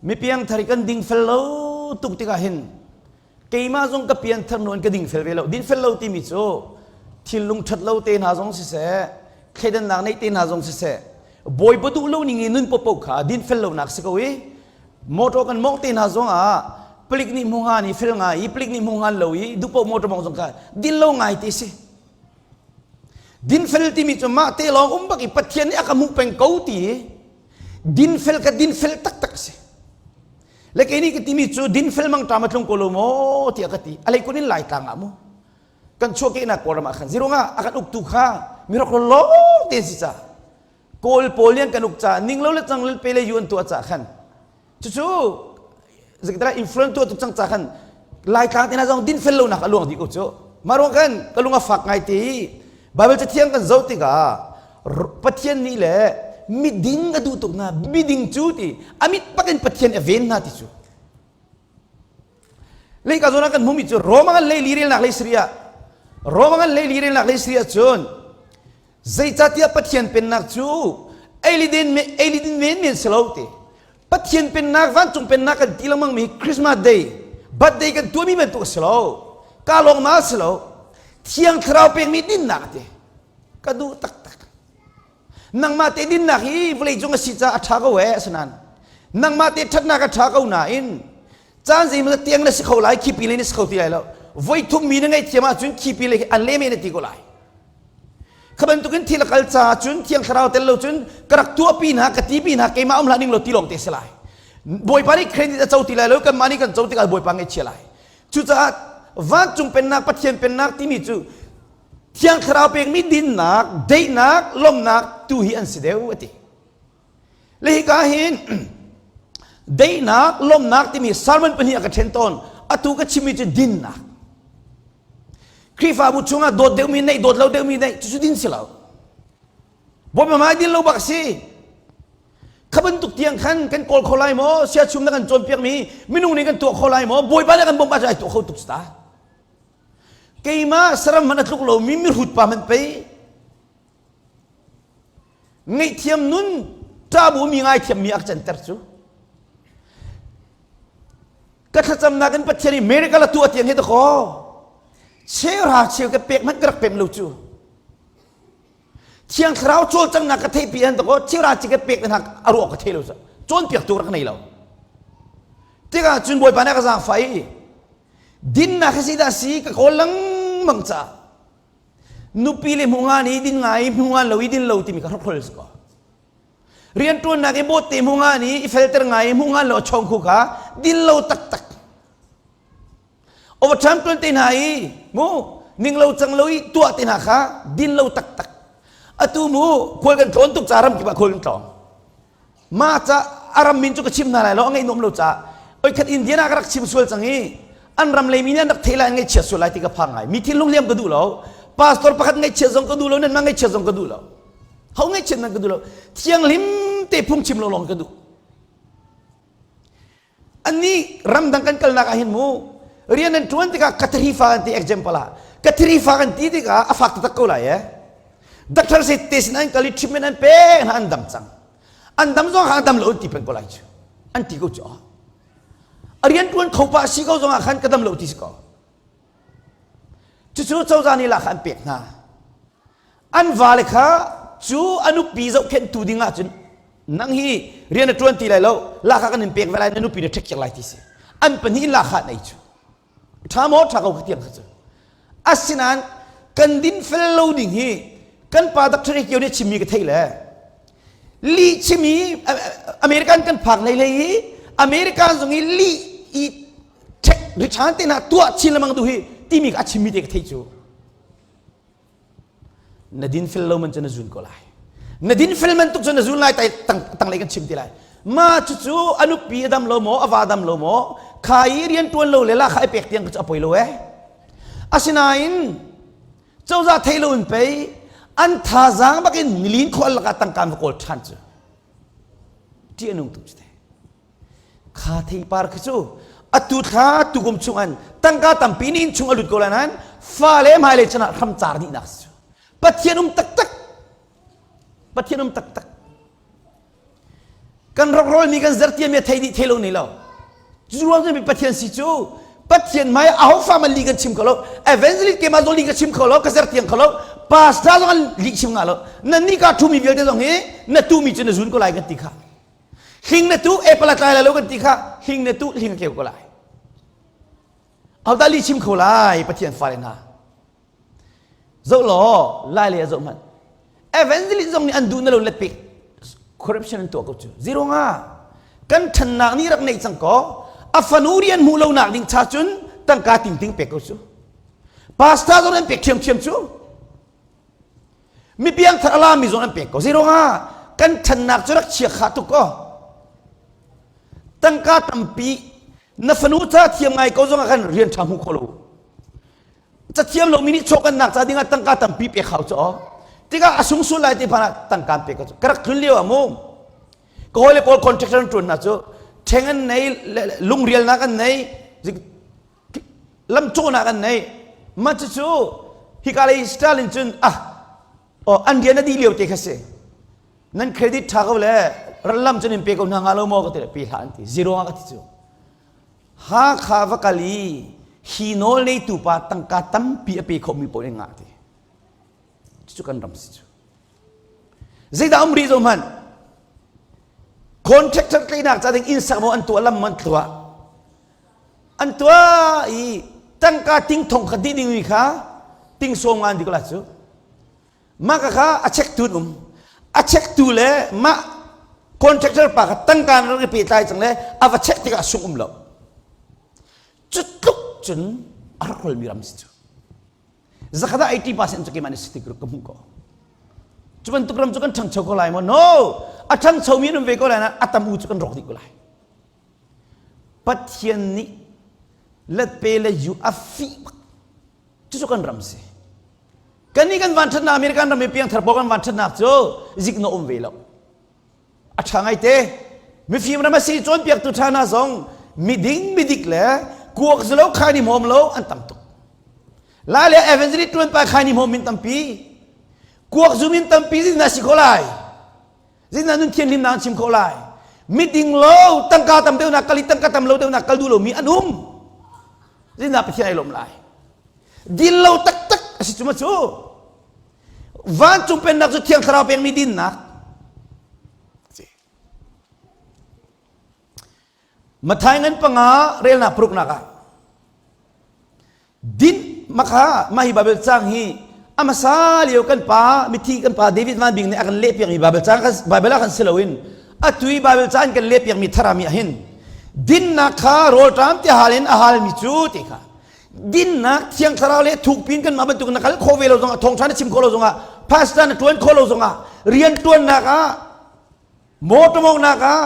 Mi piangthar i kan dingfel lo tuk tikah hin keimah zong ka pianthar hnu in ka dingfel ve lo. Dinfel lo timi cu thinlung ṭhat lo te hna zong siseh, thleidannak neih te hna zong siseh, Bawipa duh lo ning i nun popo kha dinfel lonak si ko i motor kan mawngh te hna zong ah palik nih hmu hnga ni fel ngai i palik nih hmu hngan lo i duhpoh motor mawngh zong kha din lo ngai te si. Dinfel timi cu mah te lawng um bak i Pathian nih a ka hmuh peng ko ti i dinfel ka dinfel taktak si. Le kei nih ka timi cu dinfel mangṭam a tlung ko lo maw tiah ka ti. A leikun in Laitlang ah mu. Kan chuahkehnak Kawlram ah khan zirung ah a kan uktu kha mirokrol lawng te si ca. Kawl pawl nih an kan uk ca ning lo le cang le pe le yu an tuah ca khan. Cucu zeikatala influence tuah tuk cang ca khan Laitlang te hna zong dinfel lonak a luang dih ko cu. Mah ruang khan ka lung a fak ngai te i Bible cathiang kan zoh tikah Pathian nih le miding a duh tuk hna miding cu ti a mit bak in Pathian a ven hna ti cu. Lei ka zawn ah kan hmumi cu Roma ngan lei lirelnak lei Syria Roma ngan lei lirelnak lei Syria cun Zeicahtiah Pathian pennak cu eilidin eilidin menmen si lo ti. Pathian pennak vancung pennak kan ti lengmang mi Christmas day birthday kan tuahmi bantuk a si lo. Ka lawng ma si lo. Thiang Thlarau pekmi dinnak ti. Ka duh taktak. Nangmah te dinnak hi vawlei cung a si caah a ṭha ko ee asinain nangmah te ṭhatnak a ṭha ko nain caan zeimaw tiang na si kho lai khipi le na si kho ti lai lo. Voi thum mi na ngaihthiam ahcun khipi le an le men na ti ko lai. Kha bantukin thil a kal caah cun Thiang Thlarau tel lo cun ka rak tuahpi hna ka tipi hna keimah um hlah ning law ti lawng te si lai. Bawipa nih credit a co ti lai lo kanmah nih kan co tikah Bawipa ngaihchia lai. Cucaah vancung pennak Pathian pennak timi cu Thiang Thlarau pekmi dinnak, daihnak, lawmhnak tu hi an si deuh a ti. Le hika hin daihnak, lawmhnak timi sermon pahnih a ka ṭhen tawn. Atu ka chimmi cu dinnak. Khrihfabu chungah dawt deuhmi neih, dawt lo deuhmi neih, cucu din si lo. Bawipa hmai din lo bak si. Kha bantuk tiang khan kan kawl kho lai maw? Siachum na kan cawnpiakmi minung nih kan tuah kho lai maw? Bawipa nih kan bawmh ahcun ai tuah kho tuk ta. Keimah saram hmanh a tluk lomi mihrut pa hmanh pei Ngaihthiam nun ṭabu mi ngaithiam mi a ka canter cu. Ka thlacamnak in Pathian nih miracle a tuah tiang hi dakaw. Cheuhra cheu ka pek hmanh ka rak pem lo cu. Thiang Thlarau cawlcanghnak ka theihpi an dakaw cheuhra chi ka pek hna a ruah ka thei lo cu. Cawnpiaktu rak nei lo. Tikah cun Bawipa nih a ka zaangfah i dinnak hi zeidah si ka kawl lengmang caah nupi le hmu ngan i din ngai hmu ngan lo i din lo timi ka hrokhrol si ko rianṭuannak i bawt te hmu ngan i i felter ngai i hmu ngan lo a chong khu kha din lo taktak overtime tuan te hna i mu ning lo cang lo i tuah te hna kha din lo taktak atu mu khual kan tlawn tuk ca ram kip ah khual kan tlawng Ma ca a ram min cu ka chim hna lai lo a ngaih nuam lo ca oi khat Indian ah ka rak chim sual cang i an ram lei mi nih an rak theih lai an ngaihchiat sual lai ti ka phang ngai mi thinlung liam ka duh lo pastor pakhat ngaihchiat zong ka duh lo nanmah ngaihchiat zong ka duh lo ho ngaihchiat nan ka duh lo thianghlim te phung chim lo lawng ka duh Annih ramdang kan kalnak ah hin mu rian an ṭuan tikah Kathari fa kan ti example ah Kathari fa kan ti tikah a fak taktak ko lai eh. Doctor se te sin an kal i treatment an pek hna an dam cang. An dam zong ah dam lo an ti peng ko lai cu. An ti ko cu. A rian ṭuan kho pa si ko zong ah khan ka dam lo ti si ko. Cucu cozah nih lah kha an pek hna. An vale kha cu a nupi zohkhenhtu ding ahcun nang hi rian na ṭuan ti lai lo lahkhah kan in pek ve lai na nupi na ṭhek lai ti si an pahnih in lahkhah nei cu ṭha maw ṭha ko tiang kha cu asinain kan din fel lo ding hi kan pa Dr. Kio nih chimmi ka thei le li chimi American kan phak lei lei i American zong i li i ṭhek richan te na tuah chin lemang du hi timi ka a chimmi te ka thei cu Na dinfel lo man cu na zun ko lai. Na dinfel man tuk cu na zun lai tai tang tanglei kan chim ti lai. Ma cucu a nupi a dam lo maw a va dam lo maw kha i rian tuan lo le la kha i pek tiang cu a poi lo eh. Asinain cozah thei lo in pei an thazaang bakin nilin khual lakah tangka va kawl ṭhan cu ṭih a nung tuk cu te. Kha theipar khi cu atu thla tukum chung an tangka tampi nih inn chung a lut ko lai nain fale hmailei chan ah hramcar dihnak si cu. Pathian um taktak. Pathian um taktak. Kan rokrol mi kan zertiam mi thei dih thei lo nei lo. Cu ruang cu Pathian si cu Pathian hmai aho fa man li kan chim kho lo. Evangelist ke ma zong li ka chim kho lo, ka zertiang kho lo. Pastor zong an li chim nga lo. Nan ni ka thu mi vialte zong hi na tu mi cu na zun ko lai kan ti kha. Hling na tu apple a tlai lai lo kan ti kha. Hling na tu hling a keu ko lai. Ahodah li chim kho lai Pathian fale hna. Zoh law lai le zoh hmanh. Evangelist zong nih an duh na lo let pek corruption an tuah ko cu. Zero nga kan ṭhannak nih rak neih cang ko. A fanu rian hmuh lo nak ding cha cun tangka tingting pek ko cu. Pastor zong an pek ṭhiamṭhiam cu. Mi piangthar ala mi zong an pek ko. Zero nga kan ṭhannak cu rak chia kha tuk ko. Tangka tampi na fanu ca thiam ngai ko zong ah khan rian ṭha hmu kho lo. Cathiam lomi nih chawkannak ca dingah tangka tampi pek hau cu tikah a sung sul lai ti phan ah tangka an pek ko cu ka rak tlun lio ah mu ka hawile pawl contractor an ṭuan hna cu ṭheng an nei lungrialnak an nei lamcawhnak an nei mah cucu hika lei Stalin cun ah oh an rian a dih lio te kha si nan credit ṭha ko le lam cun in pe ko hna hnga lo maw ka ti le pe hlah an ti zero ah ka ti cu Hakha va kal i hi nawl neitu pa tangka tampi a pe khomi paoh nih ngah ti. Cucu kan ram si cu. Zeidah um rih zo hmanh? Contractor tleinak ca ding inn sak maw an tuah lam an tuah. An tuah i tangka ting thong kha dih ding kha ting sawm ngan di ko la cu. Mah ka kha a check tu um. A check tu le mah contractor pa kha tangka na rak i pehtlai cang le a va check tikah sung um lo. Cu tluk cun a rak rolmi ram si cu. Zakhat ah 80% cu keimah nih si ka hmuh ko. Cu bantuk ram cu kan ṭhangcho ko lai maw? No! A ṭhangchomi an um ve ko lai nain a tam u cu kan rawk dih ko lai. Pathian nih let pe le yu a fih bak. Cucu kan ram si. Kannih kan vanṭhatnak American ram i piangthar pawl kan vanṭhatnak cu ziknawh um ve lo. A ṭha ngaite. Mifim ram a si cawnpiaktu ṭha hna zong miding midik le kuak zulo khaini hmawm lo an tam tuk. La le evangelist ṭuan pa khaini hmawm min tampi. Kuak zu min tampi zin si kho lai. Zin nun thianhlimnak an chim kho lai. Miding lo tangka tam deuhnak kal i tangka tam lo deuhnak kal duh lomi an um. Zinah Pathian ai lawm lai. Din lo taktak a si cu ma cu. Vancung pennak cu Thiang Thlarau pekmi dinnak. Mathai ngan panga relnak paruknak ah Din makha mah hi Bible cang hi a hmasa lio kan pa mithi kan pa David Van Bing nih a kan lehpiakmi Bible cang Bible ah kan si loin atu i Bible ca an kan lehpiakmi tharami ah hin dinnak kha rawlṭam ti hal in a halmi cu ti kha dinnak thiang thlarau le thukpin kan mah bantuk na kal khawh ve lo zongah thawngṭha na chim khawh lo zongah pastor na ṭuan khawh lo zongah rian ṭuannak ah Mawṭaw mawnghnak ah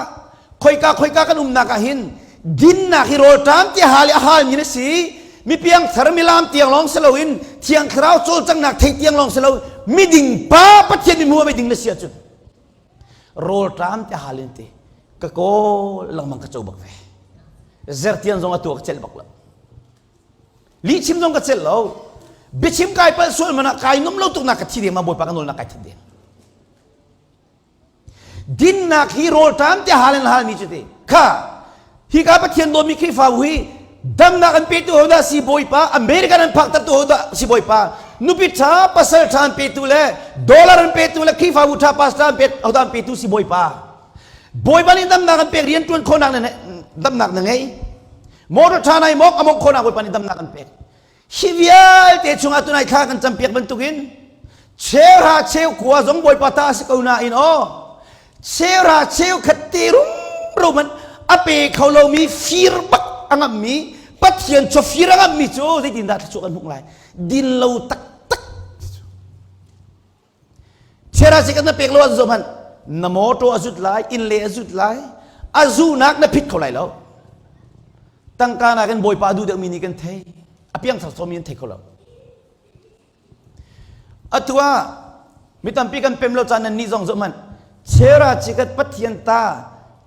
khoika khoika kan umnak ah hin dinnak hi rawlṭam ti hal i a halmi na si mipiang thar milam tiang lawng si loin thiang thlarau cawlcanghnak thei tiang lawng si lo miding pa Pathian mihmu a miding na si ahcun rawlṭam ti hal in ti ka kawl lengmang ka co bak ve zertian zong a tuah ka celh bak lo lihchim zong ka celh lo biachim kai palh sual man ah kai nom lo tuk nak ka thi deng ma bawipa ka nawl nak kai thi deng Dinnak hi rawlṭam te hal in halmi cu ti. Kha hika Pathian dawmi Khrihfabu hi damnak an petu hodah si Bawipa, American an phaktertu hodah si Bawipa, nupi ṭha, pasal ṭha an petu le dollar an petu le Khrihfabu ṭha pastor an pet hodah an petu si Bawipa. Bawipa nih damnak an pek rian ṭuan khawhnak na damnak na ngei. Motor ṭha nai mawk a mawk khawhnak Bawipa nih damnak an pek. Hi vialte chungah tunai thla kan campiak bantukin cheuhra cheu khua zong Bawipa ta a si ko nain aw cheuhra cheu khat te rumro man a pe kho lomi fir bak a ngammi Pathian chaw fir a ngammi cu zeitindah thluachuah kan hmuh lai din lo taktak Chera si kan na pek lo an zoh hmanh na motor a zut lai inn le a zut lai a zunak na phit kho lai lo tangka nakin bawipa duh deuhmi nih kan thei a piang mi an thei kho lo atu ah mi tampi kan pem lo caan nan nih zong zoh hmanh chera chikat pathian ta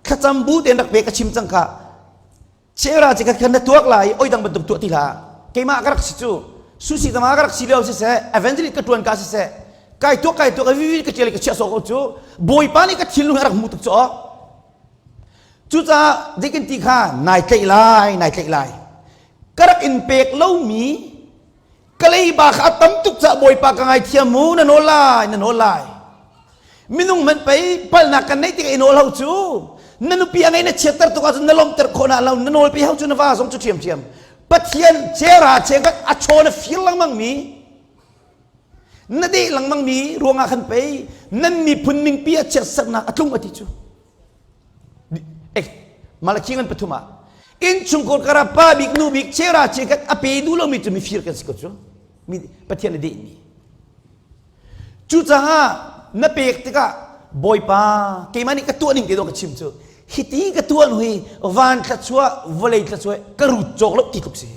thlacam bu tein rak pe ka chim cang kha Chera ci kha na tuak lai oi dang bantuk tuah ti hlah. Keimah ka rak si cu. Susi tama ka rak si lio siseh, evangelist ka tuan ka siseh, kai tuak kai tuak vi ka tial ka chiah so ko cu. Bawipa nih ka thinlung a rak hmu tuk cu. Cucaah zeikan ti kha nai tlaih lai, nai tlaih lai. Ka rak in pek lomi ka leiba kha a tam tuk caah Bawipa ka ngaithiam mu na nawl lai, na nawl lai. Minung hmanh pei palnak kan neih tikah i nawl hau cu. Na nupi a ngei na chiatter tuk ahcun na lawmhter khawh na lo, na nawl pi hau cu na va zong cu ṭhiamṭhiam. Pathian cera chengkhat a chaw na fir lengmang mi na deh lengmang mi ruangah khan pei nan miphun ningpi a chiatsernak a tlung a ti cu. Eh, Malakhi ngan pathum ah innchungkhar kara pa bik nu bik chera chekhat a pe duh lomi cu mifir kan si ko cu. Mi Pathian a dehmi. Cucaah na pek tikah Bawipa keimah nih ka tuah ning te dawh ka chim cu hiti ka tuah hui van thluachuah vawlei thluachuah ka rut cawk lo ti tluk si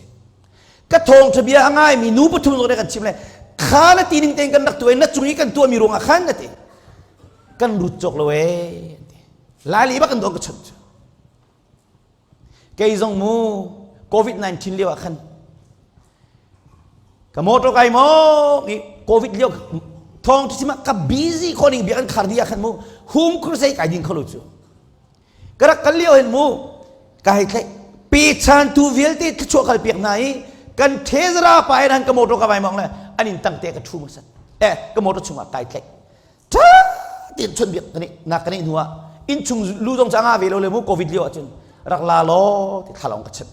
ka thawngṭha bia a ngaimi nu pathum zong nih kan chim le kha na ti ning tein kan rak tuah i na cung i kan tuahmi ruangah khan na ti kan rut cawk lo ee lai li bak kan dawh ka chawnh cu Kei zong mu COVID-19 lio ah khan ka motor kai maw COVID lio thong ti sima ka busy kho ning bia kan khar di ah khan mu home crusade kai ding kho lo cu ka rak kal lio hin mu ka hei thlai pe chan tu vialte thluachuah kal piak hna i kan thezara pa in han ka motor ka vai mong le an in tang te ka thu masat eh ka motor chungah kai thlai ṭha tein chawnhbiak kan nak kan hnu ah innchung lu zong cu a ngah ve lo le mu covid lio ahcun rak la law ti thlalawng ka chimh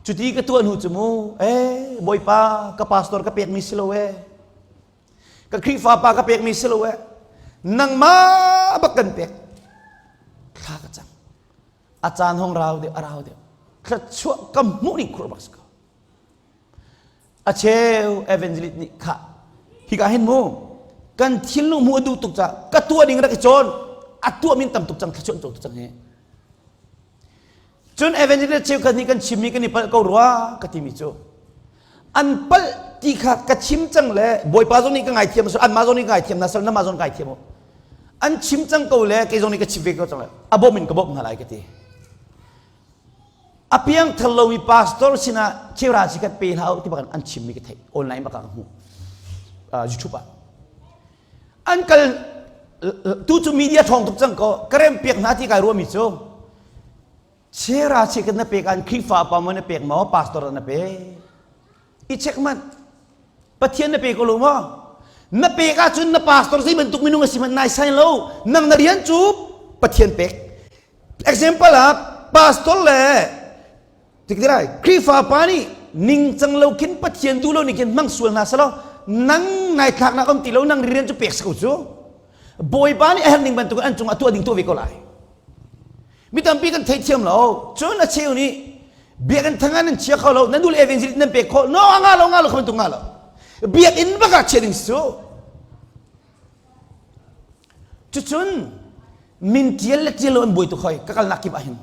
cuti ka tuah hnu cu mu eh bawipa ka pastor ka pekmi si lo eh ka khrihfa pa ka pekmi si lo eh nangmah bak kan pek thla ka cam a caan hong rau deuh a rau deuh thluachuah ka hmuh ning khur bak si ko A cheu evangelist nih khah hika hin mu kan thinlung hmuh a duh tuk caah ka tuah ding rak i cawn a tuah min tam tuk cang thluachuah an tuk cang hi cun evangelist cheukhat nih kan chimmi kan i palh ko rua ka timi cu an palh ti kha ka chim cang le bawipa zong nih ka ngaithiam anmah zong nih ka ngaithiam na sal namah zong ka ngaithiam u an chim cang ko le kei zong nih ka chim ve ko cang le a bawm in ka bawmh hna lai ka ti A piangthar lomi pastor sinah cheuhra chikkhat pe hlah u ti bak an chimmi ka theih online bak ah ka hmuh YouTube ah an kal tu cu media ṭhawng tuk cang ko ka rem piak hna ti kai ruahmi cu cheuhra chikkhat na pek an Khrihfa pa maw na pek maw pastor na pe i check man Pathian na pe ko lo maw na pek ahcun na pastor zei bantuk minung a si hmanh nai sai lo nang na rian cu Pathian pek Example ah pastor le tiktirai Khrihfa pa nih ningcang lo khin Pathian duh lo nih khin hmang sual hna selaw nang nai thlaknak um ti lo nang rian cu pek si ko cu Bawipa nih a herh ning bantuk an cungah tuah ding tuah ve ko lai mi tampi kan theithiam lo cun a cheu nih biakinn thangan nan chia kho lo nan duh le evangelist nan pek khawh no a nga lo nga lo kha bantuk nga lo biakinn bak ah chia ding si cu Cucun min ṭial le ṭial lo an buai tuk hoi ka kalnak kip ah hin.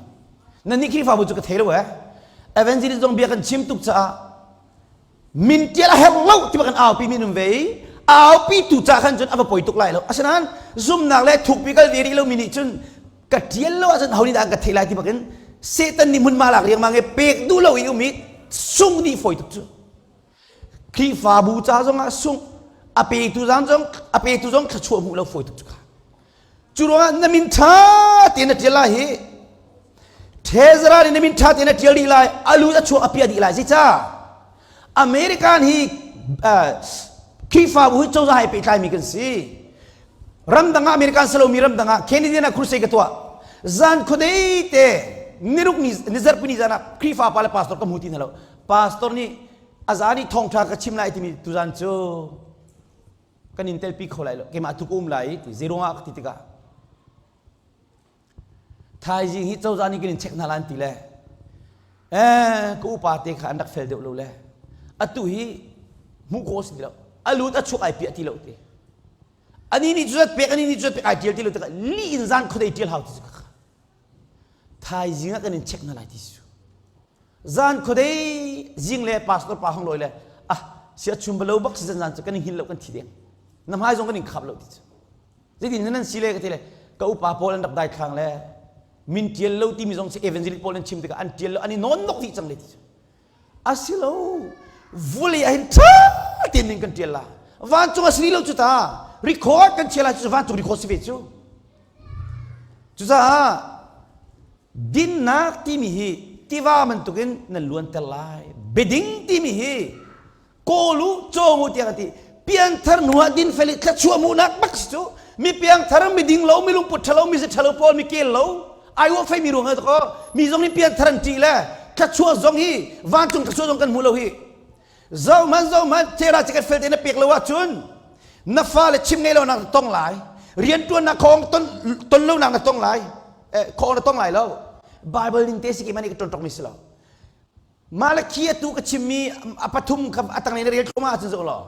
Nannih Khrihfabu cu ka thei lo eh. Evangelist zong bia kan chim tuk caah min ṭial a herh lo ti kan aupi mi nun ve i aupi tu ca khan cun a va poi tuk lai lo. Asinain zumnak le thukpi kal ve rih lomi nih cun ka ṭial lo ahcun ho nih dah an ka thei lai ti bakin Satan nih hmunhma lak riangmang i pek duh lo i um i sung dih fawi tuk cu. Khrihfabu ca zongah sungh a petu zang zong a petu zong thluachuah hmuh lo fawi tuk cu kha cu ruangah na min ṭha tein na ṭial lai hi Thezara nih na min ṭha tein na ṭial dih lai a lut a chuak a piah dih lai zeicah American hi Khrihfabu hi cozah he pehtlaimi kan si ramdang ah American salomi ramdang ah Canadian ah crusade ka tuah zan khuadei te niruk ni nizarpi ni zan ah Khrihfa pa le pastor ka hmu ti hna lo Pastor nih a zan i thawngṭha ka chim lai timi tuzan cu kan in telpi kho lai lo keimah tu ka um lai ti zeiruangah ka ti tikah thaizing hi cozah nih kan in check hna lai an ti le eh ka upa te kha an rak fel deuh lo le atu hi hmuh khawh si ti lo a lut a chuak ai piah ti lo ti ani nih cu zat pek ani nih cu zat pek ai tial ti lo tikah li in zan khuadei tial hau ti cu thaizing ah kan in check hna lai ti su zan khuadei zing le pastor pa hong loi le ah sia chum balo bak si zan zan cu kan in hin lo kan thi deng na hmai zong kan in khap lo ti cu zeitin nan si le ka ti le ka upa pawl an rak dai thlang le min tial lo timi zong si evangelist pawl an chim tikah an tial lo an i nawn nok dih cang le ti cu asilo vulei ah hin ṭha tein min kan ṭial la vancung a si lo cu ta record kan chia lai cu vancung record si ve cu cucaah. Dinnak timi hi tiva bantukin nan luanter lai. Biading timi hi kawl u, cawng u tiah ka ti. Pianthar hnu ah dinfel i thluachuah hmuhnak bak si cu. Mi piangthar, mi ding lo, mi lungput ṭhalo, mi ṭhalo pawl, mi kel lo, ai uah fei mi ruang ah kaw mi zong nih pianthar an ṭih le thluachuah zong hi vancung thluachuah zong kan hmu lo hi. Zohhmanh zohhmanh cera chikat fel te na pek lo ahcun na fale chim ngei lo nak na tong lai. Rianṭuannak khong ton ton lo nak na tong lai. Eh, khong na tong lai lo. Bible ning te si ke mani ka ton tok mi si lo. Malakhi atu ka chimmi a pathum kha a tanglei na rel thluahmah ahcun zoh law.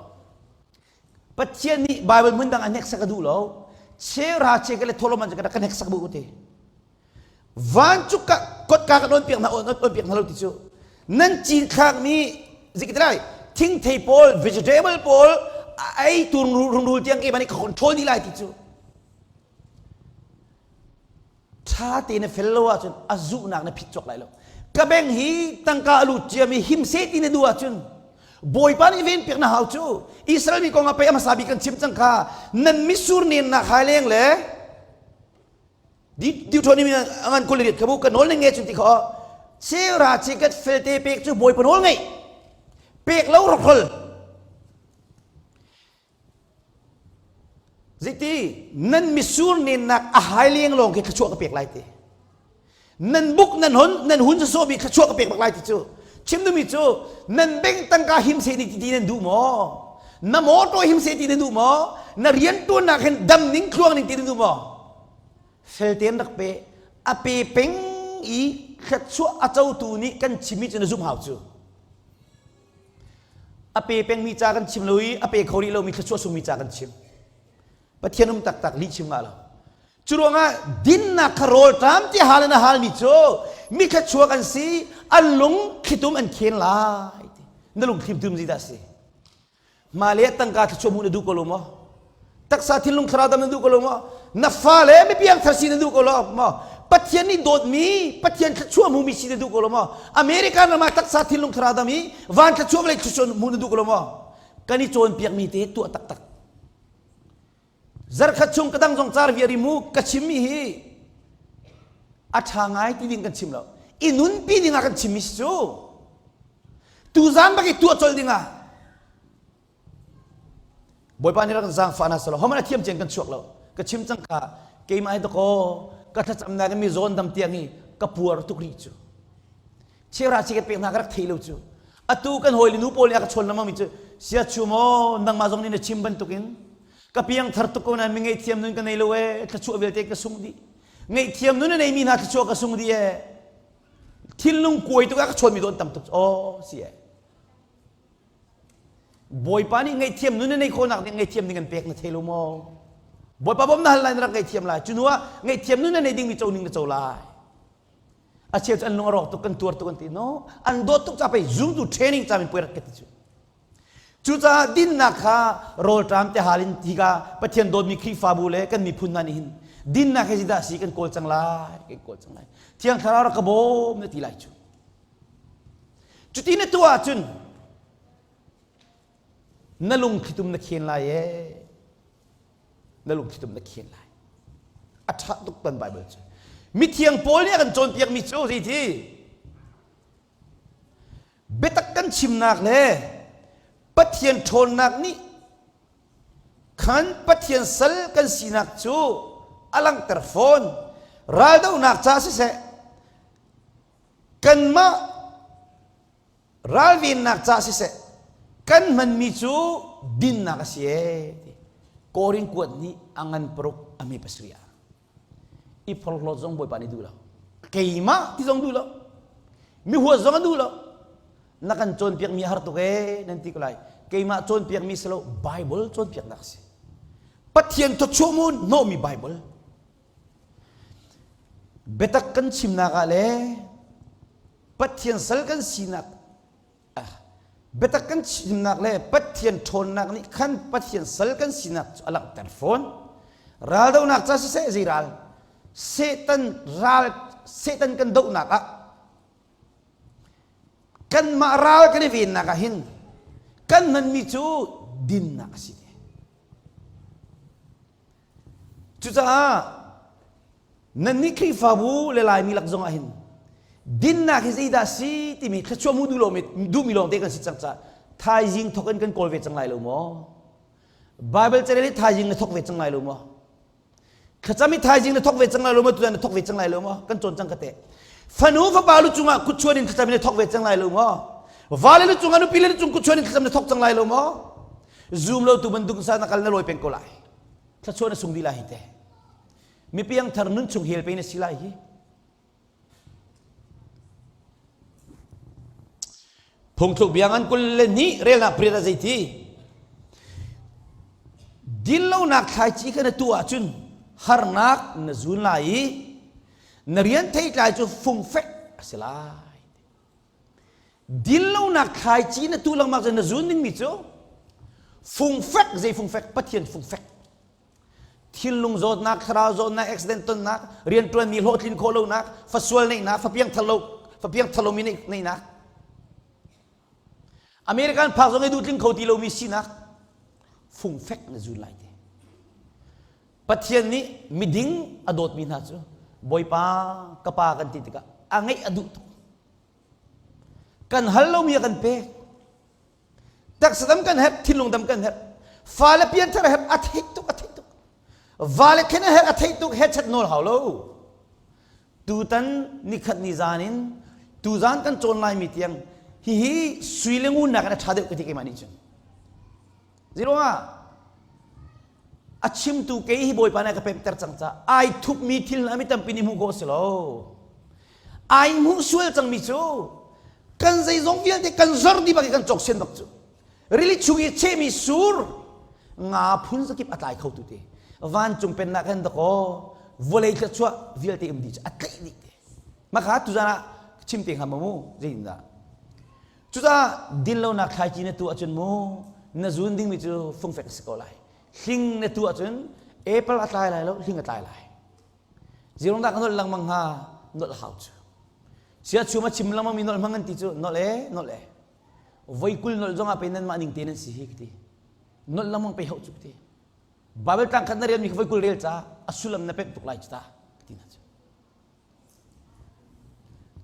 Pathian nih Bible hmun dang a hneksak a duh lo. Cheuhra chekhat le thawhlawm an ka hneksak bu te. Vancung ka kotka ka nawn piak hna nawn piak hna lo ti cu. Nan cin thlakmi zikit lai thingthei pawl vegetable pawl ei tur rungrul tiang ke mani ka control dih lai ti cu. Ṭha te na fel lo ahcun a zuhnak na phit cawk lai lo. Ka beng hi tangka a lut ciami him seh ti na duh ahcun Bawipa nih ven piak na hau cu. Israel mi kong ah pei a hmasa bik kan chim cang kha nan misur nennak hai leng le Deuteronomy a ngan kul riat kha bu ka nawl na nge cun ti kha cheu ra chi kat felte pek cu Bawipa nawl ngeih pek lo rokrol Zeiti nan misur nennak a hai leng lawng khi thluachuah ka pek lai ti. Nan buk nan hon nan hun sawsawh mi thluachuah ka pek bak lai ti cu. Chim duhmi cu nan bank tangka him seh ti ti nan duh maw? Na motor him seh ti nan duh maw? Na riantuannak hin dam ning thluang ning ti nan duh maw? Fel tein rak pe. A pe peng i thluachuah a cotu nih kan chimmi cu na zumh hau cu. A pe pengmi ca kan chim lo i a pe kho rih lomi thluachuah sungmi ca kan chim. Pathian um taktak lih chim ngah lo. Cu ruangah dinnak kha rawlṭam ti hal in a halmi cu mi thluachuak an si, an lung thlitum an khen lai. Na lung thlitum zeidah a si? Hmailei ah tangka thluachuah hmuh na duh ko lo maw? Taksa thinlung thlarau dam na duh ko lo maw? Na fale mi piangthar si na duh ko lo maw? Pathian nih dawtmi, Pathian thluachuah hmumi si na duh ko lo maw? American ram ah taksa thinlung thlarau dam i van thluachuah vawlei thluachuah hmuh na duh ko lo maw? Kan i cawnpiakmi te tuah taktak. Zarkhat chung ka dang zong car viar i mu ka chimmi hi a ṭha ngai ti ding kan chim lo. I nunpi ding ah kan chimmi si cu. Tuzan bak i tuah colh ding ah Bawipa nih rak kan zaangfah hna selaw homan a thiam cian kan chuak lo. Ka chim cang kha keimah hi dakaw ka thlacamnak in mi zawn dam tiang hi ka puar tuk rih cu. Chera chi ka pek hna ka rak thei lo cu. Atu kan hawi le nu pawl nih a ka chawn lengmang mi cu sia chu maw nangmah zong nih na chim bantukin ka piang thar tuk ko nain mi ngaihthiam nun ka nei lo ee thluachuah vialte ka sung dih ngaihthiam nun a neimi hna thluachuah ka sung dih ee thinlung kuai tuk ah ka chawnmi dawn tam tuk aw si ee Bawipa nih ngaihthiam nun na neih khawhnak ding ngaihthiam ding an pek na thei lo maw Bawipa bawm na hal lai na rak ngaihthiam lai cu hnu ah ngaihthiam nun na nei dingmi co ning na co lai a cheu cu an lung a rawk tuk kan tuar tuk an ti no an dawt tuk ca pei zumtu training ca min puai rak ka ti cu Cucaah dinnak kha rawlṭam te hal in hika Pathian dawtmi Khrihfabu le kan miphun hna nih hin dinnak hi zeidah a si kan kawl cang lai, kan kawl cang lai. Thiang Thlarau rak ka bawm na ti lai cu. Cuti na tuah ahcun na lungthlitum na khen lai ee. Na lungthlitum na khen lai. A ṭha tuk kan Bible cu. Mithiang Paul nih a kan cawnpiakmi cu zeiti? Biatak kan chimnak le Pathian ṭhawnnak nih khan Pathian sal kan sinak cu a langhter fawn. Raldohnak ca siseh, kanmah ralvennak ca siseh, kan hmanmi cu dinnak a si ee ti. Korin kuat nih a ngan paruk a mi pasarih ah. I phorhlawt zong Bawipa nih duh lo. Keimah ti zong duh lo. Mi huat zong a duh lo. Na kan cawnpiakmi a har tuk ee nan ti ko lai. Keimah cawnpiakmi si lo Bible cawnpiaknak si. Pathian thawchuah mu hnawhmi Bible. Biatak kan chimnak ah le Pathian sal kan sinak Biatak kan chimnak le Pathian ṭhawnnak nih khan Pathian sal kan sinak cu a langhter fawn. Raldohnak ca siseh zei ral Satan ral Satan kan dohnak ah kanmah ral kan i vennak ah hin kan hmanmi cu dinnak a si. Cucaah Nannih Khrihfabu le Laimi lak zong ah hin dinnak hi zeidah si timi thluachuah mu duh lomi duhmi lawngte kan si cang caah thaizing thok in kan kawl ve cang lai lo maw? Bible carel hi thaizing na thok ve cang lai lo maw? Thlacam i thaizing na thok ve cang lai lo maw? Tutan na thok ve cang lai lo maw? Kan cawn cang ka te. Fanu fapa lu cungah kutchuan in thlacam in na thok ve cang lai lo maw? Vale lu cungah nupi le lu cung kutchuan in thlacam na thok cang lai lo maw? Zoom lo tu bantuk sa na kal na lawi peng ko lai. Thluachuah na sung dih lai hi te. Mi piangthar nun chung hel pe na si lai hi. Phungthluk bia ngan kul le hnih relnak pariat ah zeiti? Dinlonak thlaici kha na tuah ahcun harnak na zun lai i na rian theitlai cu fungfek a si lai. Dinlonak thlaici na tuh lengmang cun na zun dingmi cu fungfek zei fungfek Pathian fungfek thinlung zawtnak, thlarau zawtnak, accident tonnak, rianṭuanmi hlawhtlin khawh lonak, fasual neihnak, fapiang thar lo, fapiang thar lomi neihnak. American phak zong i duhtling kho ti lomi sinak fungfek na zun lai te. Pathian nih miding a dawtmi hna cu Bawipa ka pa kan ti tikah a ngeih a duh tuk. Kan hal lomi a kan pek. Taksa dam kan herh, thinlung dam kan herh. Fale pianthar a herh, a theih tuk, a theih tuk. Vale khen a herh, a theih tuk, headset nawl hau lo. Tutan nikhat ni zan in tuzan kan cawn lai mi tiang hihi sui le ngun nak in a ṭha deuh ka ti keimah nih cun. Ziruangah a chimtu kei hi Bawipa nih a ka pemter cang ca ai thupmi thil hna mi tampi nih hmuh khawh a si lo. Ai hmuh sual cangmi cu kan zeizong vialte kan zor dih bak i kan cawksian bak cu. Rili chung i chehmi sur nga phun zakip a tlai kho tu te. Vancung pennak hen dakaw vawlei thluachuah vialte um dih cu a tlaih dih te. Maka tuzan ah chim te hnga mu zeitindah. Cucaah dinlonak thlaici na tuah ahcun mu na zun dingmi cu fungfek a si ko lai. Hling na tuah ahcun apple a tlai lai lo, hling a tlai lai. Zirong dah ka nolh lengmang hnga? Nolh hau cu. Sia chum a chim lengmang mi nolh hmang an ti cu nolh e, nolh e. Voi kul nolh zong ah pe nan mah ning te nan si hi ka ti. Nolh lengmang pe hau cu ka ti. Bible tlang khat na rel mi kha voi kul rel ca a sullam na pemh tuk lai cu ta ka ti na cu.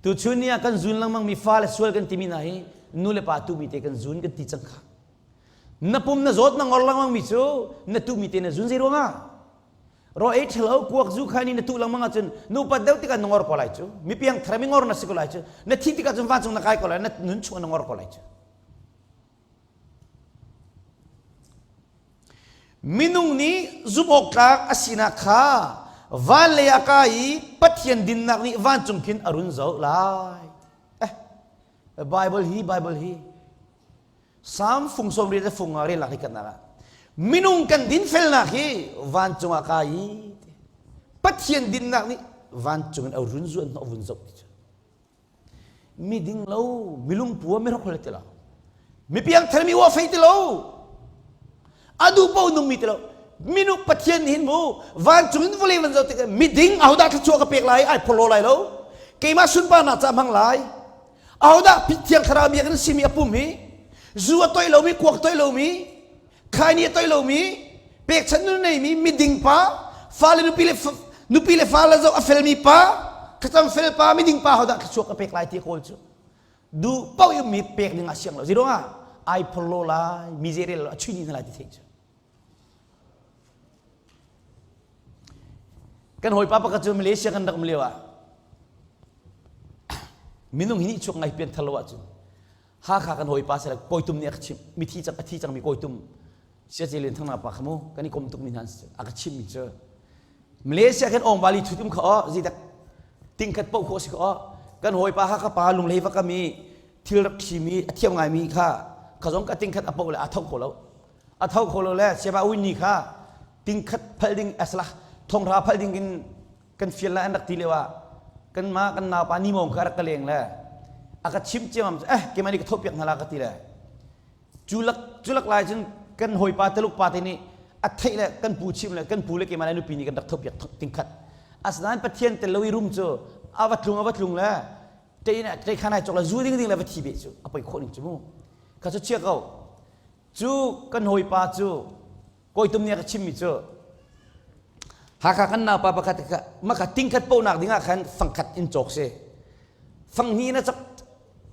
Tuchun ni ah kan zun lengmang mi fale sual kan timi hna hi nu le pa tumi te kan zun kan ti cang kha. Na pum na zawt na ngor lengmang mi cu na tumi te na zun zei ruangah? Ro ei ṭhalo kuak zu kha ni na tuh lengmang ahcun nupat deuh tikah na ngor ko lai cu. Mi piang thar mi ngor na si ko lai cu. Na thi tikah cun vancung na kai ko lai na nun chung na ngor ko lai cu. Minung nih zumhawktlak a sinak kha van lei ah kai i Pathian dinnak nih vancung khin a run zoh lai. Eh, Bible hi Bible hi Psalm fung sawm riat le fung nga relnak hi kan ah minung kan dinfelnak hi vancung ah kai i Pathian dinnak nih vancung in a run zuan hnawh vun zoh ti cu. Miding lo, milungpua, mirokhrol ti lo. Mi piangthar mi uah fei ti lo. A duh paoh nungmi ti lo. Minu Pathian nih hin mu vancung in vawlei van zoh tikah miding ahodah thluachuah ka pek lai ai phorhlaw lai lo. Keimah sunparnak ca hmang lai. Ahodah Thiang Thlarau biakinn simi a pum hi zu a toih lomi, kuak toih lomi, khaini a toih lomi, pekchanh nun neimi miding pa, fale nupi le nupi le fale zoh a felmi pa, thlacam fel pa, miding pa hodah thluachuah ka pek lai ti kawl cu duh paoh i mi pek ding ah siang lo. Zeiruangah ai phorhlaw lai, mi zei rel lo, a chuih dih hna lai ti theih cu. Kan hawipa pakhat cu Malaysia kan rak um lio ah minung hi nih chuak ngai pian thar lo ahcun Hakha kan hawipa sila kawitum nih a ka chimh mithi cang a thi cangmi kawitum siace len thangna pa kha mu kan i kom tukmi hna a ka chimhmi cu Malaysia kan ong bali thut um kha o zidak tingkhat poh khawh si kha o kan hawipa Hakha pa lunglei va kami thil rak thimi a thiam ngaimi kha kha zong ka tingkhat a poh le a tho kho lo a tho kho lo le siapa win ni kha tingkhat phal ding asla thongra phal ding in kan fial lai an rak ti lio ah kan ma kan naupa ni mong kha rak ka leng le a ka chim ciamam eh keimah nih ka thoh piak hna la ka ti le culak culak lai cun kan hawipa taluk pa te nih a theih le kan pu chim le kan pu le keimah le nupi nih kan rak thoh piak tingkhat asinain pathian tel lo i rum cu a va tlung a va tlung le tei tei khan ai chok le zu ding ding le va thi be cu a poi khawh ning cu mu kha cu chia ko cu kan hawipa cu kawitum nih a ka chimmi cu. Hakha kan naupa pakhat kha maka tingkhat pohnak dingah khan fangkhat in cawk si. Fanghnih na cawk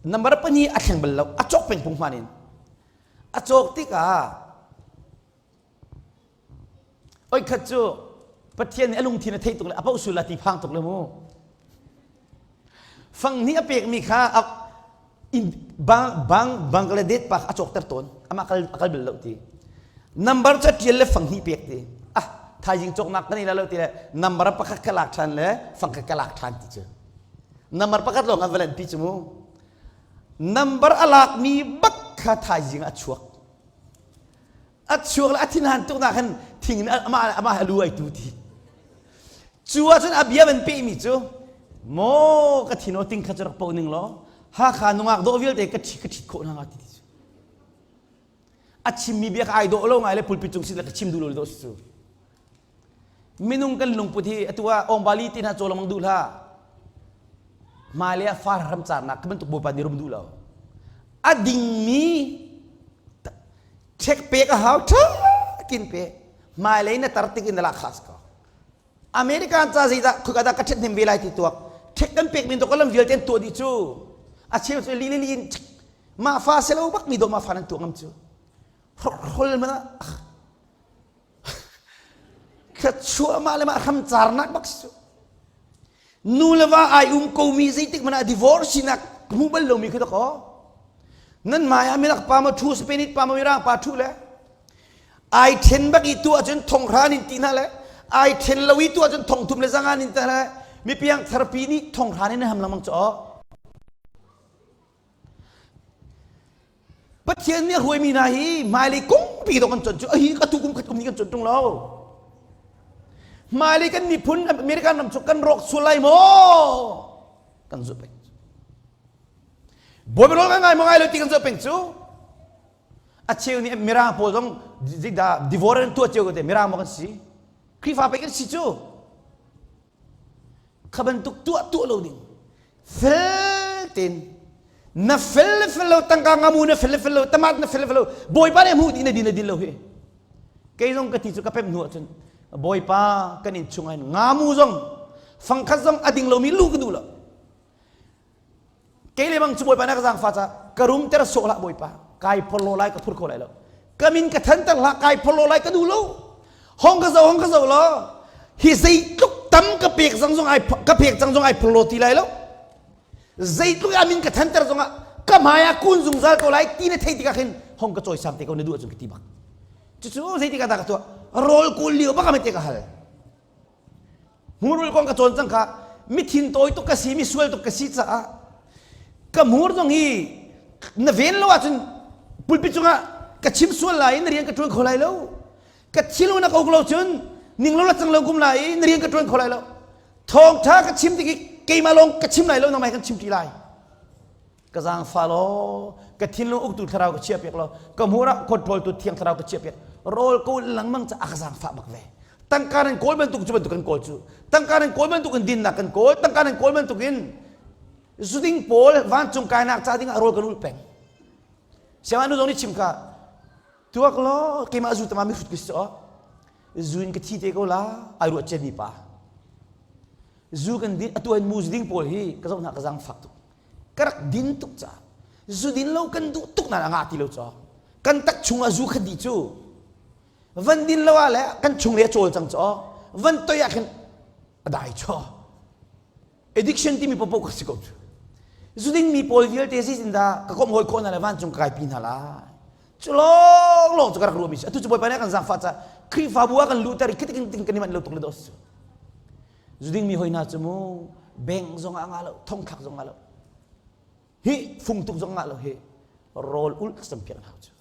number pahnih a thleng bal lo a cawk peng phung hman in. A cawk tikah oi khat cu Pathian nih a lungthin a theih tuk le a poh sul la ti phang tuk le mu. Fanghnih a pekmi kha in bang bang Bangladesh pa a cawkter tawn amah kal a kal bal lo ti number cu tial le fang hnih pek ti ah thaizing cawknak kan i la lo ti le number pakhat ka lak than le fang khat ka lak than ti cu number pakhat lawng an valen pi cu mu number a lakmi bak kha thaizing a chuak a chuak le a thinhan tuk nak khan thing in amah amah a lu ai tu ti cu ahcun a bia van pehmi cu maw ka thin aw ting kha cu rak po ning law Hakha nungak dawh vialte ka ṭhi ka ṭhit khawh hna hnga ti ti cu a chimmi bia kha ai dawh lo ngai le pulpit cung sin le ka chim duh lo le dawh si cu minung kan lungput hi atu ah ongbali ti hna caw lengmang duh hlah hmailei ah far ram carnak ka bantuk bawipa nih rum duh lo a dingmi check pek a hau ṭha kin pe hmailei na tar tik in na lak khas ko American ca zeidah khika dah ka ṭhethnem ve lai ti tuak ṭhek kan pek min to lam vialte an tuah dih cu a cheu cu li li li in mah fa selo bak mi do ma fa nan tuah ngam cu hrol mana ka chuah mah le mah hram carnak bak si cu nu le va ai um ko mi zeitik mana divorce sinak hmu bal lomi khi dakaw nan mai ah minak pa ma thu Spain pa ma mirang pa thu le ai then bak i tu ahcun thonghran in ti hna le ai then lo i tu ahcun thongthum le zangan in ti hna le mipiang tharpi nih thonghran in ham lengmang cu Pathian nih a hruaimi hna hi hmailei kongpi dawh kan con cu hi ka tu kum khat kum ni kan con ṭung lo. Hmailei kan miphun American ram cu kan rawk sual lai maw? Kan zuh peng. Bawipa rawl kan ngai maw ngai lo ti kan zoh peng cu. A cheu nih Mirang pawl zong zeidah divorce an tuah cio ko te Mirang maw kan si? Khrihfa pei kan si cu. Kha bantuk tuah tuah lo ding. Fel tein na fel le fel lo tangka ngamu na fel le fel lo tamat na fel le fel lo bawipa nih hmuh dih na din na din lo hi kei zong ka ti cu ka pem hnu ahcun bawipa kan in chung ah ngamu zong fangkhat zong a ding lomi lu ka duh lo kei le bang cu bawipa na ka zaangfa ca ka rum ter sawh hlah bawipa kai phorlo lai ka phur kho lai lo ka min ka thanter hlah kai phorlo lai ka duh lo hong ka zo hong ka zo lo hi zeitluk tam ka pek zang zong ai ka pek cang zong ai phorlo ti lai lo zeitluk a min ka thanter zong ah ka hmai ah kun zungzal ko lai ti na thei tikah khin hong ka cawisang te ko na duh ahcun ka ti bak cucu zeitikah dah ka tuah rawl kawl lio bak ah te ka hal Hmurul kong ka cawn cang kha mithin tawi tuk ka si mi sual tuk ka si caah ka hmur zong hi na ven lo ahcun pulpit cungah ka chim sual lai i na rian ka ṭuan kho lai lo ka thil na ko lo cun ning lo la cang lo kum lai i na rian ka ṭuan kho lai lo thawngṭha ka chim tik i keimah lawng ka chim lai lo nangmah kan chim ṭi lai ka zaangfa law ka thinlung uktu thlarau ka chiah piak law ka hmur ah control tu thiang thlarau ka chiah piak rawl kawl lengmang ca a ka zaangfah bak ve tangka nan kawl bantuk cu bantuk kan kawl cu tangka nan kawl bantuk in dinnak kan kawl tangka nan kawl bantuk in zuding pawl vancung kainak ca ding ah rawl kan ulh peng siangah nu zong nih chim kha tuak law keimah zu tama mi hrut ka si zu in ka thi te ko la ai ruah ciami pa zu kan din atu hin mu ding pawl hi ka zoh hna ka zaangfak tuk ka rak din tuk caah zu din lo kan duh tuk nain a ngah ti lo caw kan tak chungah zu kha dih cu van din lo ah le kan chung le a cawl cang caw van toi ah khin a dai chaw addiction timi popo ka si ko cu zu ding mi pawl vialte zeitin dah ka komh hawi khawh hna le vancung ka kaipi hna lai cu lawng lawng cu ka rak ruahmi si atu cu bawipa nih a kan zaangfah caah Khrihfabu ah kan luhter i khitikin ting kan i manh lo tuk le dos Zuding mi hoi hna cu mu beng zong ah ngah lo thongthlak zong ngah lo hi fung tuk zong ngah lo hi rawl ulh sam piak hna cu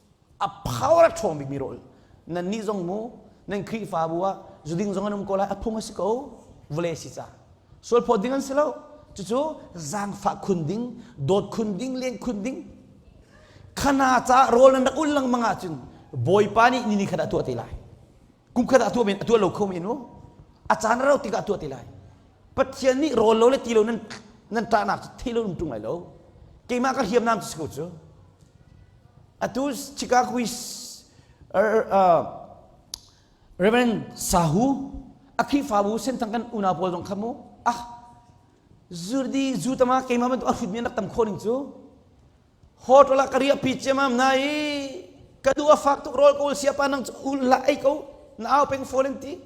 a power a ṭhawng bikmi rawl nan nih zong mu nan Khrihfabu ah zuding zong an um ko lai a phung a si ko vawlei si ca sual phawt ding an si lo cucu zaangfah khun ding dawt khun ding len khun ding khana ca rawl nan rak ulh lengmang ahcun Bawipa nih ni ni khat ah tuah te lai kum khat ah tuah men a tuah lo kho men mu a caan a rau tikah tuah te lai pathian nih rawl lo le ti lo nan nan ṭahnak cu thei lo nan ṭung lai lo keimah ka hriamnam cu si ko cu atu Chicago uh, Reverend Sahu A Khrihfabu senthang kan unau pawl zong kha mu ah zurdi zu tama keimah bantuk a hrutmi an rak tam khawh ning cu. Hotel ah ka riah pi ciamam na i ka duh a fak tuk rawl ka ul siapa nang cu ul hlah ei ko na au peng fawn an ti.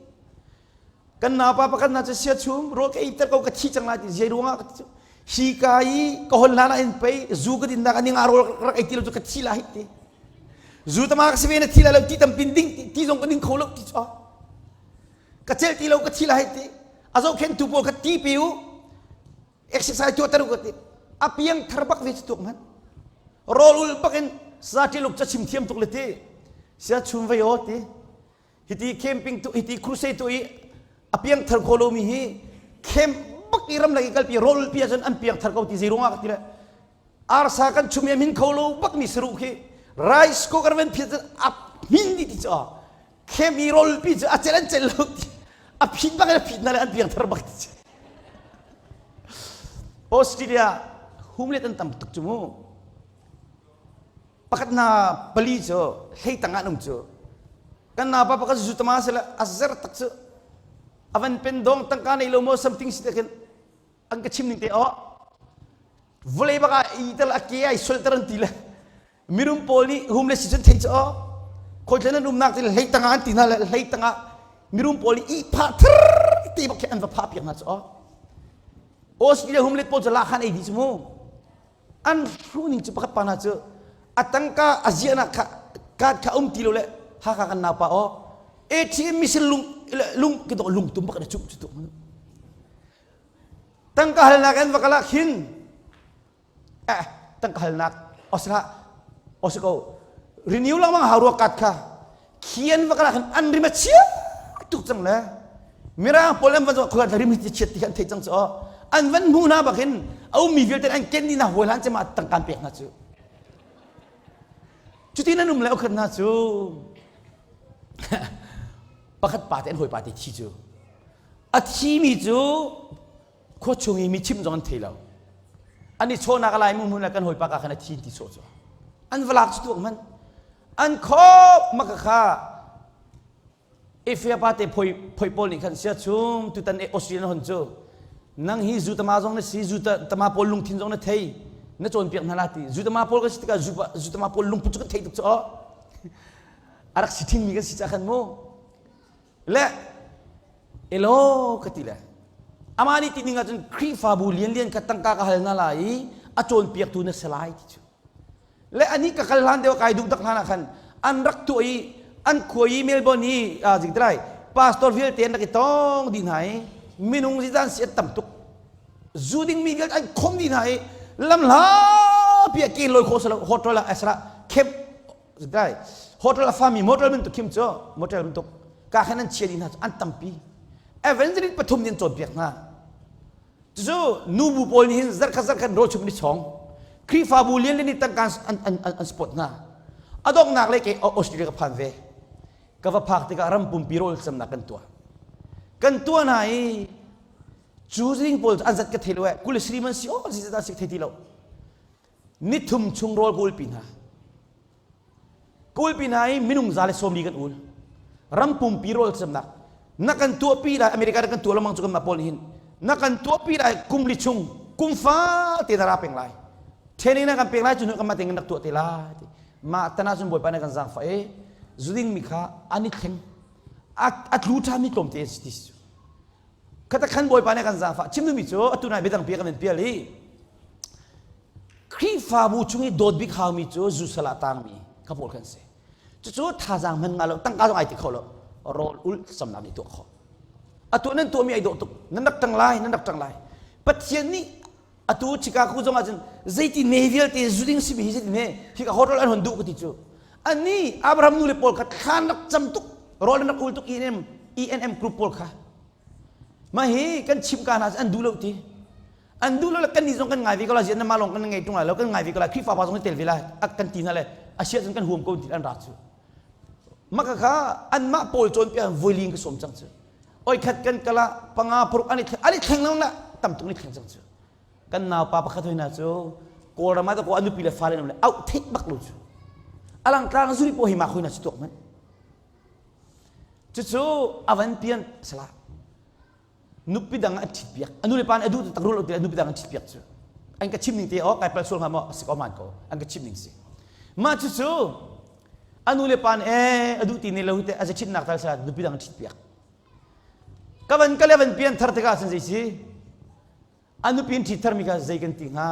Kan naupa pakhat na cu sia chum rawl ka ei ter ko ka thi cang lai ti zei ruangah ka ti hi ka i ka hon hlan ah in pei zu ka din nak aning ah rawl rak ei ti lo cu ka thi lai ti. Zu tama ka si ve na thi lai lo ti tampin ding ti zong ka ding kho lo ti cu ka cel ti lo ka thi lai ti a zohkhentu pawl kha ti pe u exercise tuah ter u ka ti a piang thar bak ve cu tuk man rawl ul bak in sa ṭiluk ca chim thiam tuk le ti sia chum vei aw ti hiti camping tu hiti crusade tu i a piang thar kho lomi hi camp bak i ramlak i kalpi rawl ul pi ahcun an piang thar ko ti zei ruangah ka ti le arsa kan chum i a min kho lo bak mi saruh khi rice cooker van phiat a hmin dih ti cu Khem i rawlpi cu a cel an cel lo ti a phit bak in a phit na le an piangthar bak ti cu. Australia humlet an tam tuk cu mu. Pakhat na pali cu hlei tang ah an um cu. Kan na pa pakhat zu tama sila a zer tak cu avan pen dong tangka nei lo mo something si te khin an ka chim ning te oh vawlei bak ah i tel a ke ai solter an ti le Mirum pawl nih homeless si cun thei cu aw khawithlen an umnak ti hlei tangah an ti hna le hlei tangah mirum pawl nih ihphah thar te bak khi an va phah piak hna cu aw Australia homeless pawl cu lakhan ei dih cu mu an hru ning cu pakhat pa hna cu a tangka a ziahnak kha card kha um ti lo le Hakha kan naupa aw ATM machine lung lung ki dok lung tum bak na cuh cu tu tangka halnak an va kala khin eh tangka halnak osla osiko renew lengmang hau rua kat kha khian va kala khan an rim a chia tuk cang le mirang pawl an van zo khuat rim hi chiat ti an thei cang chu an van hmu na bakin a ummi vialte an ken ni na hawi hlan chema tangkan pek na chu cutin an um le okhat na chu pakhat pa te an hawi pa te thi chu a thi mi cu khua chung i mi chimh zong an thei lo an i chawhnak a lai mu hmun le kan hawipa ka khan a thi ti sawh cu an valak cu tuak man an khop maka kha Efia pa te phoi phoi pawl nih khan sia chung tutan e Australian hon cu nang hi zu tama zong na si zu tama pawl lungthin zong na thei na cawnpiak hna la ti zu tama pawl kan si tikah zu zu tama pawl lungput cu kan thei tuk cu aw a rak si thingmi kan si ca khan mu Le elaw ka ti le amah nih ti ning ahcun Khrihfabu lianlian kha tangka ka hal hna lai i a cawnpiaktu na si lai ti cu. Le ani ka kal hlan deuh kai duh tak hlan ah khan an rak tuah i an khua i Melbourne i jing lai pastor vialte an rak i tong dih hna i minung zizan si an tam tuk zu ding mi vialte an khom dih hna i lam hla pi ah ke loi khawh salo hotel ah esra camp Dai hotel a fami motel bantuk khim cu motel bantuk ka khan an chia dih hna cu an tampi evangelist pathum nih an cawnpiak hna cucu nubu pawl nih hin zarkhat zarkhat rawl chum ni chong Khrihfabu lian lian nih tangka an an an support hna a donghnak le ke Australia ka phan ve ka va phak tikah ram pumpi rawl camnak kan tuah kan tuah hna i cu zing pawl an zat ka thei lo eh kulisri man si oh zizat si thei ti lo nithum chung rawl ka ulpi hna ka ulpi hna i minung za le sawmli kan ul ram pumpi rawl cemnak na kan tuahpi lai America na kan tuah lengmang cu kanmah pawl nih hin na kan tuahpi lai kum li chung kum fa te na ra peng lai training na kan pek lai cu hnu kanmah tein kan rak tuah te lai ti mah tan ahcun bawipa nih kan zaangfah i zuding mi kha an i thleng a tlu ṭhami tlawmte an si ti Khata khan Bawipa nih kan zaangfah chim duhmi cu atu nai biadang pi kan in pial i Khrihfabu chung i dawt bik haumi cu zu sal ah tangmi kha pawl kan si. Cucu thazaang hman nga lo tangka zong ai ti kho lo rawl ul samnak nih tuah khawh. Atu nan tuahmi ai dawh tuk nan rak ṭang lai nan rak ṭang lai. Pathian nih atu Chicago zong ah cun zeiti ne vialte zu ding simi hi zeiti ne hika hotel an hon duh ka ti cu. Ani Abraham nu le pawl kha thlan rak cam tuk rawl an rak ul tuk ENM ENM group pawl kha mah hi kan chim ka hna an duh lo ti an duh lo le kan nih zong kan ngai ve ko la zian mah lawng kan ngei tung lai lo kan ngai ve ko lai Khrihfa pa zong tel ve lai kan ti hna le a sia cun kan huam ko ti an ra cu maka kha anmah pawl cawn piak voiling ka som cang cu oi khat kan kala panga paruk an i an i thleng lo na tam tuk ni thleng cang cu kan naupa pakhat hoi na cu kawlram ah ko an nupi le fale le auh theih bak lo cu alang tlang zuri po hi ma khoi na cu tuak man Cucu a van pian sala. Nupi dang an ṭhit piak. A nu le pa nih a duh tak rul lo ti nupi dang an ṭhit piak cu. An ka chim ning te aw kai pal sual hnga maw a si ko man ko. An ka chim ning si. Mah cu cu a nu le pa nih ee a duh ti ne lo te a za ṭhitnak tal sa nupi dang an ṭhit piak. Ka van ka le van pian thar tikah cun zei si? A nupi in ṭhit tharmi kha zei kan ti hnga?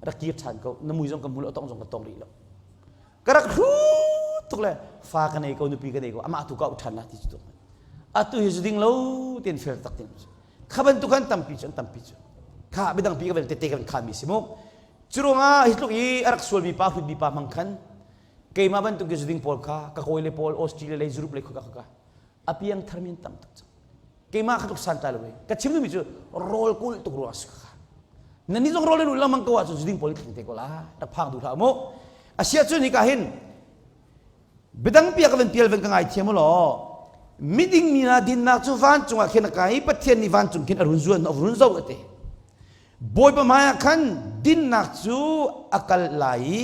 Rak kir ṭhan ko. Na mui zong ka hmu lo, tong zong ka tong rih lo. Ka rak hru tuk le fa ka nei ko, nupi ka nei ko, amah tu ka auh ṭhan la ti cu tuk. Atu hi zu ding lo ti'n fel tak tin. Kha bantuk khan tampi cu an tampi cu. Kha midang pi ka vel tete ka van khami si mu. Cu ruangah hi tluk i a rak sualmi pa hutmi pa hmang khan keimah bantuk i zuding pawl kha ka kawi le pawl Australia lei Europe lei khuka khuka a piang tharmi an tam tuk cang. Keimah kha tluk santlai lo ka chim duhmi cu rawl kulh tuk ruang a si kha. Nan nih zong rawl nan ulh lengmang ko ahcun zuding pawl thleng te ko la rak phang duh hlah mu. Asia cun hika hin biadang pia ka van pial van ka ngai thiam law miding mi hna dinnak cu vancung ah khin a kai i Pathian nih vancung khin a run zuan a run zoh ate. Bawipa hmaiah khan dinnak cu a kal lai i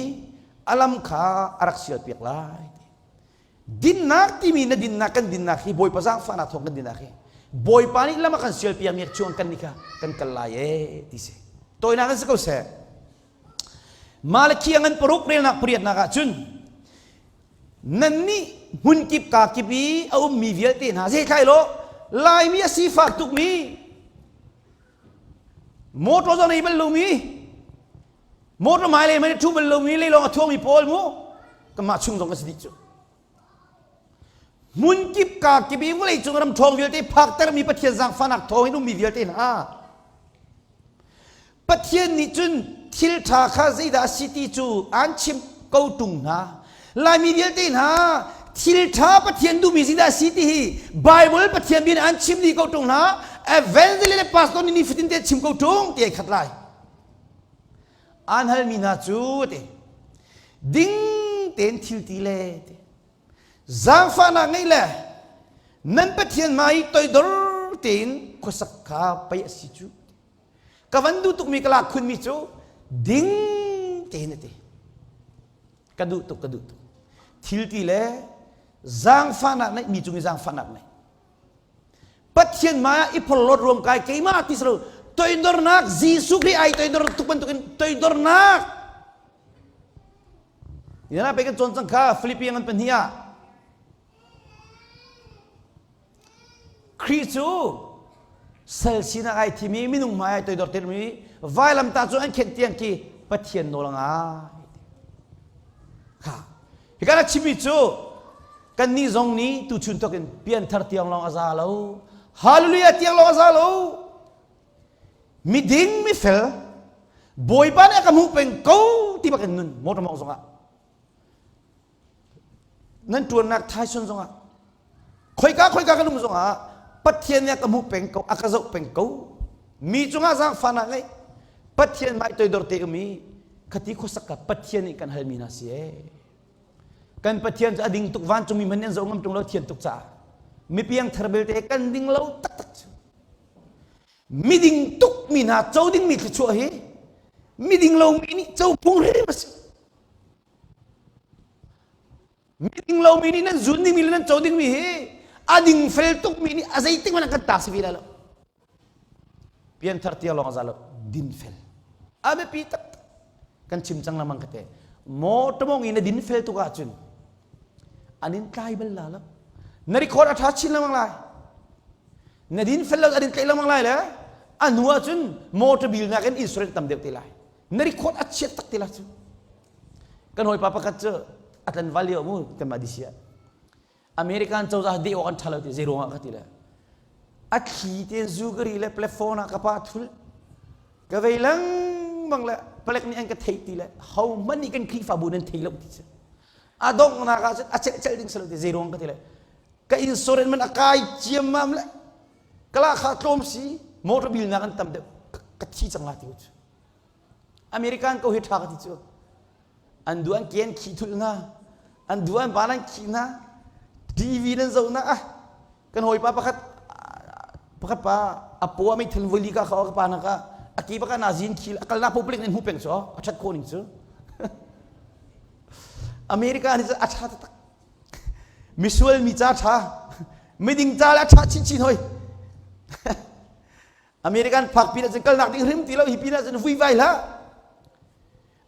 a lam kha a rak sialpiak lai. Dinnak timi na dinnak kan dinnak hi Bawipa zaangfahnak thawng kan dinnak hi Bawipa nih lam a kan sialpiak mi chung kan nih kha kan kal lai ee ti si. Tawinak in si ko seh. Malakhi a ngan paruk relnak pariatnak ah cun nannih hmunkip kaa kip i a ummi vialte hna zeithlai law Laimi a sifak tukmi motor zong nei bal lomi motor hmailei hmanh i ṭhu bal lomi leilawng a thuangmi pawl mu kanmah chung zong kan si dih cu hmunkip kaa kip i vawlei cung ram ṭhawng vialte phaktermi Pathian zaangfahnak thawng in ummi vialte hna Pathian nih cun thil ṭha kha zeidah a si ti cu aan chimh ko ṭung hna. Laimi vialte hna thil ṭha Pathian duhmi zeidah a si ti hi Bible Pathian bia nih aan chim dih ko ṭung hna. Evangelist le pastor nih nifatin te chim ko ṭung ti ai khat lai. Aan halmi hna cu ti ding tein thil ti le ti zaangfahnak ngeih le nan Pathian hmai i toidor tein khuasak kha pei a si cu. Ka van duh tukmi ka lak khunmi cu ding tein a ti. Ka duh tuk, ka duh tuk. Thil ti le zaangfahnak neih mi cung i zaangfahnak neih. Pathian mah i phorhlawt ruam kai keimah ti silo toidornak Jesuh Khrih ai toidor tuk bantukin toidornak Yana pe kan cawn cang kha Philippian an pahnih ah Khrih cu sal sinak ai thim i minung hmai ai toidor tirmi vailamtah cu an khenh tiang khi Pathian nawl a ngai. Kha hika na chimmi cu kannih zong nih tuchun thawk in pianthar tiang lawng a za lo. Hallelujah tiang lawng a za lo. Miding mifel Bawipa nih a ka hmuh peng ko ti bak in nun motor mawng zongah nan ṭuannak thaison zongah khoika khoika kan um zongah Pathian nih a ka hmuh peng ko a ka zoh peng ko mi cungah zaangfahnak ngei Pathian hmai toidor te um i khati khuasak ka Pathian nih kan halmi hna si ee kan Pathian cu a ding tuk vancungmi hmanh an zoh ngam ṭung lo thian tuk caah mipiang thar belte kan ding lo taktak cu miding tuk mi hna co dingmi thluachuah hi miding lomi nih co phung hrim a si Miding lomi nih nan zun dingmi le nan co dingmi hi a ding fel tukmi nih a zeitik hmanh kan ta si ve lai lo. Pianthar tia lawng a za lo din fel. A biapi taktak kan chim cang lengmang ka te. Mawṭamawng in na din fel tuk ahcun an in tlai bal la lo. Na record a ṭha chin lengmang lai. Na din fel lo a din tlaih lengmang lai le a hnu ahcun motor bill nakin insurance tam deuh te lai. Na record a chiat tak te la cu. Kan hawipa pakhat cu a tlanval lio mu kanmah DC ah American cozah deh awk an ṭha lo ti zei ruangah ka ti le a thli te zugari le platform ah ka pa thul ka vei lengmang le palek nih an ka theih ti le ho hmanh nih kan Khrihfabu nan thei lo ti cu a donghnak ah cun a celh celh ding si lo ti zei ruang ka ti le ka insurance man a kai ciammam le kala kha tlawm si motor bill nak an tam deuh ka thi cang la ti cu American ko hi ṭha ka ti cu. An duh an ke an khih thulh hna. An duh an van an khih hna. TV nan zoh na ah kan hawipa pakhat pakhat pa a paw a meithal voi li ka kha ka pa na ka a ki baka na zin khil a kalna public nan hmu peng cu a ṭhat khawh ning cu America nih a ṭha taktak misual mi ca ṭha miding ca le a ṭha chinchin hoi. American phak pin ahcun kalnak ding hrim ti lo hi pin ahcun vuivai hlah.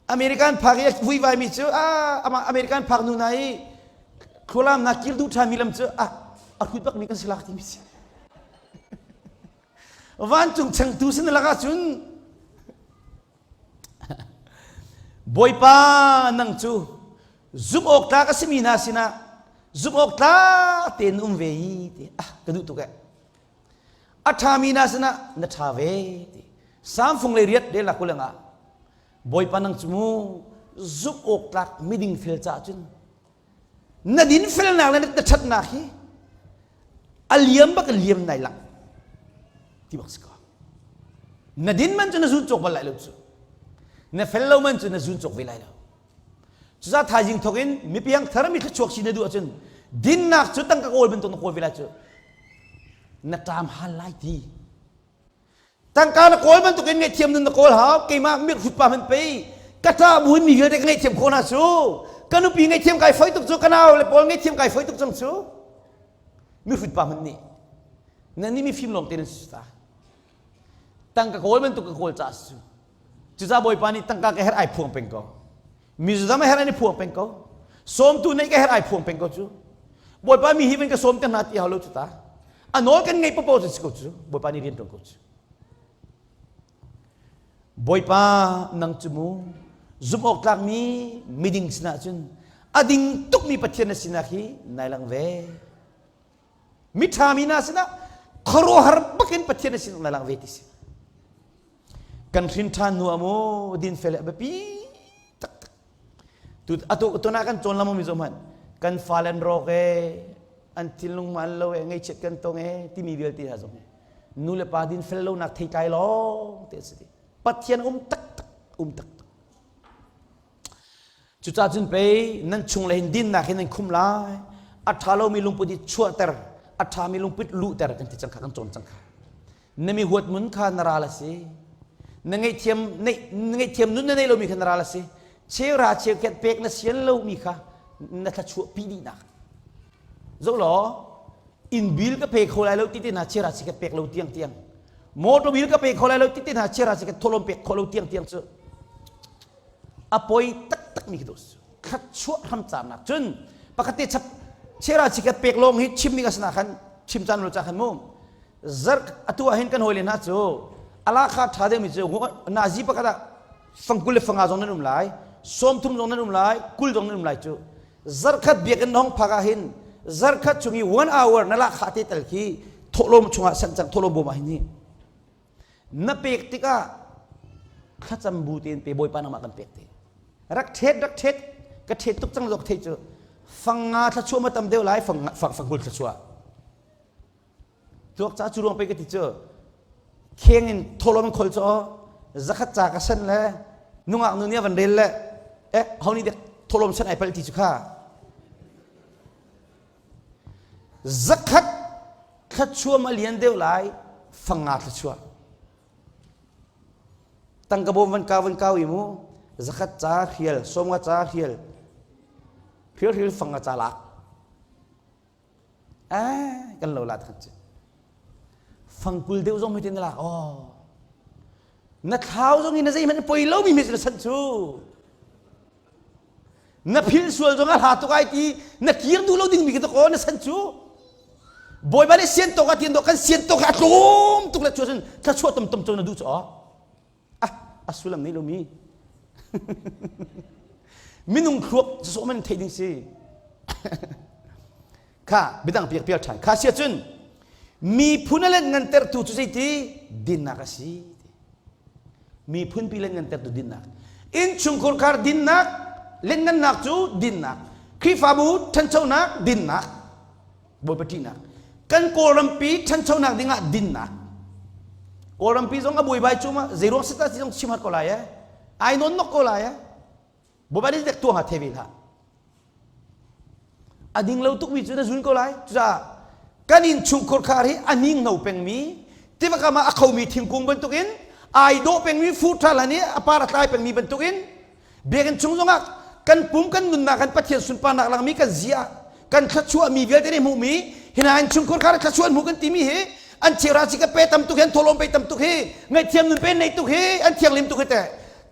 American phak i vuivai mi cu ah amah American phak nu na i khualam na kir duh ṭhan mi lam cu ah a hrut bak mi kan si lak timi si. Vancung changtu sin lakah cun Bawipa nang cu zumh awk tlak a simi hna sinah zumh awk tlak tein um ve i ti ah ka duh tuk eh. A ṭhami hna sinah na ṭha ve ti. Samfung le riat rel la kuleng ah Bawipa nang cu mu zumh awk tlak miding fel caah cun na dinfelnak le na ṭhatnak hi a liam bak in liam nai lang ti bak si ko. Na din man cu na zun cawk bal lai lo cu. Na fel lo man cu na zun cawk ve lai lo. Cucaah thaizing thawk in mipiang thar mi thluachuak si na duh ahcun dinnak cu tangka kawl bantuk na kawl ve lai cu. Na ṭam hal lai ti. Tangka na kawl bantuk in ngaihthiam nun na kawl hau. Keimah mirhut pa hmanh pei ka ṭah buin mi vialte ka ngaihthiam khawh hna cu. Ka nupi ngaihthiam kai foi tuk cu, ka nau le pawl ngaihthiam kai foi tuk cang cu. Mirhut pa hmanh nih na nih mifim lawng te nan si ta. Tangka kawl bantuk ka kawl caah si cu. Cucaah Bawipa nih tangka ka herh ai phuang peng ko. Mizoram a herh an i phuang peng ko. Sawmtu neih ka herh ai phuang peng ko cu. Bawipa mi hi van ka sawm te hna ti hau lo cu ta. A nawl kan ngeih papo cu si ko cu. Bawipa nih rian ṭuan ko cu. Bawipa nang cu mu zumh awk tlakmi miding sinah cun a ding tukmi Pathian na sinak hi nai lang ve. Miṭha mi hna sinah khuaruahhar bakin Pathian na sinak nai lang ve ti si. Kan hrin ṭhan hnu ah mu dinfel a biapi taktak. Tu atu tuna kan cawn lamo mi zoh hmanh kan fale an rawk e an thinlung man lo e ngaihchiat kan tong e timi vialte hna zong nu le pa dinfel lonak theitlai lawng te si. Pathian um taktak um taktak. Cucaah cun pei nan chung le hin dinnak hin nan khum lai. A ṭha lomi lungput hi chuahter, a ṭhami lungput luhter kan ti cang kha kan cawn cang kha. Na mi huat mun kha na ral a si. Na ngaihthiam na ngaihthiam nun na nei lomi kha na ral a si. Cheuhra cheukhat pek na sian lomi kha na thluachuah pi dihnak. Zoh law inn bil ka pe kho lai lo ti te hna cheuhra cheukhat pek lo tiang tiang. Motor bil ka pe kho lai lo ti te hna cheuhra cheukhat thawhlawm pek kho lo tiang tiang cu a poi taktak mi khi tu thluachuah hramcarnak cun pakhat te chap chera chikhat pek lawng hi chim ding a si khan chim caan lo cha khan mu zarh atu ah hin kan hawile hna cu ala kha tha deuh mi cu nazi pakhat ah fangkul le fanga zong nan um lai 30 zong nan um lai 20 zong nan um lai cu zarkhat biakinn hong phak ah hin zarkhat chung i one hour na la kha te tal khi thawhlawm chungah san cang thawhlawm bawm ah hin hi Na pek tikah thlacam bu tein pe Bawipa nangmah kan pek te. Rak ṭhet rak ṭhet ka ṭhet tuk cang zok thei cu fang nga thluachuah ma tam deuh lai fang fang fangkul thluachuah. Tuak ca cu ruang pe ka ti cu kheng in tholom in khol cu zakhat ca ka san le nungak nu nih a van rel le eh ho nih dek tholom san ai pal ti cu kha Zakhat thluachuah ma lian deuh lai fanga thluachuah. Tangka bawm van kau van kau i mu zakhat ca hrial sawmnga ca hrial hrial hrial fanga ca lak. Eh kan lo la khat cu. Fangkul deuh zong mi tin lak oh. Na thlau zong in na zeihmanh poi lo mi mi na san cu. Na philh sual zong a hla tuk ai ti na kir duh lo ding mi ka ko na san cu Bawipa nih sian tawk a tian kan sian tawk a tlawm tuk le cu cun thluachuah tom tom cu na duh cu ah a sullam nei lo mi minung thluak sawh man thei ding si kha bidang piak pial ṭhan kha sia cun miphun a len ngantertu cu zeiti dinnak a si miphun pi len ngantertu dinnak innchungkhur khar dinnak lenngannak cu dinnak Khrihfabu ṭhanchonak dinnak Bawipa ṭihnak kan Kawlrampi ṭhanchonak dingah dinnak Kawlrampi zong a buaibai cu ma zeiruang sita si zong chim har ko lai eh ai nawn nok ko lai eh Bawipa nih dek tuah hnga the ve hlah. A ding lo tukmi cu na zun ko lai. Cucaah kan innchungkhur khar hi a hninghno pengmi tivakam ah a khomi thingkung bantukin ai dawh pengmi fur ṭha hlan i a par a tlai pengmi bantukin biakinn chung zongah kan pum kan nunnak kan Pathian sunparnak langmi kan zia kan thluachuahmi vialte nih hmuhmi hi hna innchungkhur khar thluachuah an hmu kan timi hi An chira chi ka pe tam tuk hi, an tholom pe tam tuk hi, ngaihthiam nun pe nei tuk hi, an thianglim tuk hi te.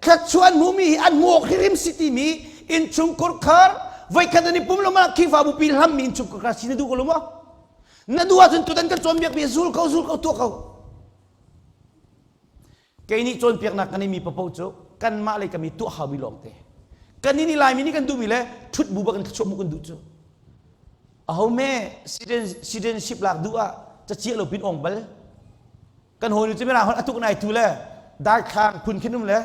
Thluachuah an hmumi hi an hmu awk hrimhrim si timi innchungkhur khar voikhat an i pum lo ma Khrihfabu pi hlammi innchungkhur khar si na duh ko lo maw? Na duh ahcun tutan kan cawnpiak mi zul ko zul ko tuah ko. Kei nih cawnpiaknak kan mi papoh cu kanmah lei kami tuah haumi lawngte. Kan nih Laimi nih kan duhmi le ṭhut bu bak in thluachuah hmuh kan duh cu. Aho me citizenship lak duh ah caciah lo pin ong bal. Kan hawi cu mirang holh atuk nai tu le darkhlang phun khin um le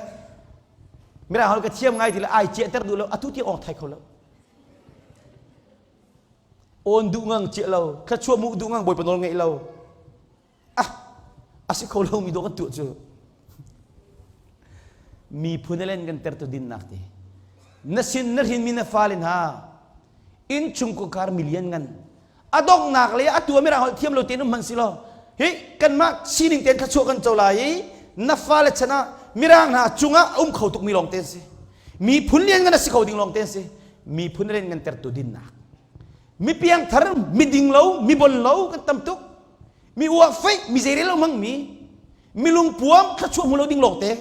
mirang holh ka thiam ngai ti le ai ciah ter duh lo atu tiang ong thai kho lo. On duh ngang ciah lo, thluachuah muh duh ngang bawipa nawl ngeih lo. Ah, a si kho lomi dawh kan tuah cu. Miphun len kan tertu dinnak ti. Na sin na hrinmi na fale hna innchung kar milian ngan a donghnak le a tua mirang holh thiam lo tein um hmanh si law hi kanmah sining tein thluachuah kan co lai i na fale chan ah mirang hna cungah um kho tukmi lawng te an si miphun lian ngan a si kho ding lawng te an si miphun len ngan tertu dinnak mi piangthar mi ding lo mi bon lo kan tam tuk mi uak feih mi zeirel lo hmang mi mi lungpuam thluachuah hmu lo ding lawngte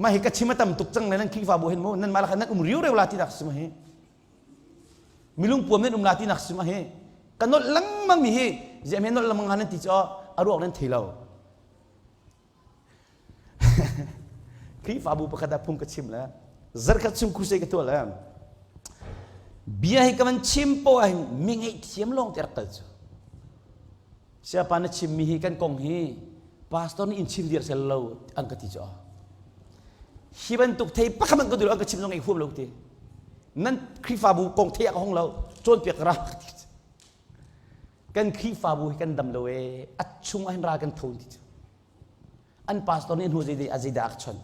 mah hi ka chim a tam tuk cang le nan Khrihfabu hin mu nan mah lakah nan um riu reu la ti nak si ma hi mi lungpuam nan um la ti nak si ma hi ka nolh lengmang mi hi ziam he nolh lengmang han nan ti cu a ruak nan thei lo Khrihfabu pakhat ah phung ka chim le zarkhat chung crusade ka tuah le bia hi ka van chim poah hin mi ngaihthiam lawng te rak kal cu siapa na chimmi hi kan kong hi pastor nih in chim dir sel lo an ka ti cu hi bantuk thei pakhat man ka duh lo an ka chim zong ei huam lo ti nan Khrihfabu kong thei a ka hong lo cawnpiak ka ra kan Khrihfabu hi kan dam lo ee a chung ah hin ral kan tho ti cu an pastor nih hnu zei a zeidah a ka chon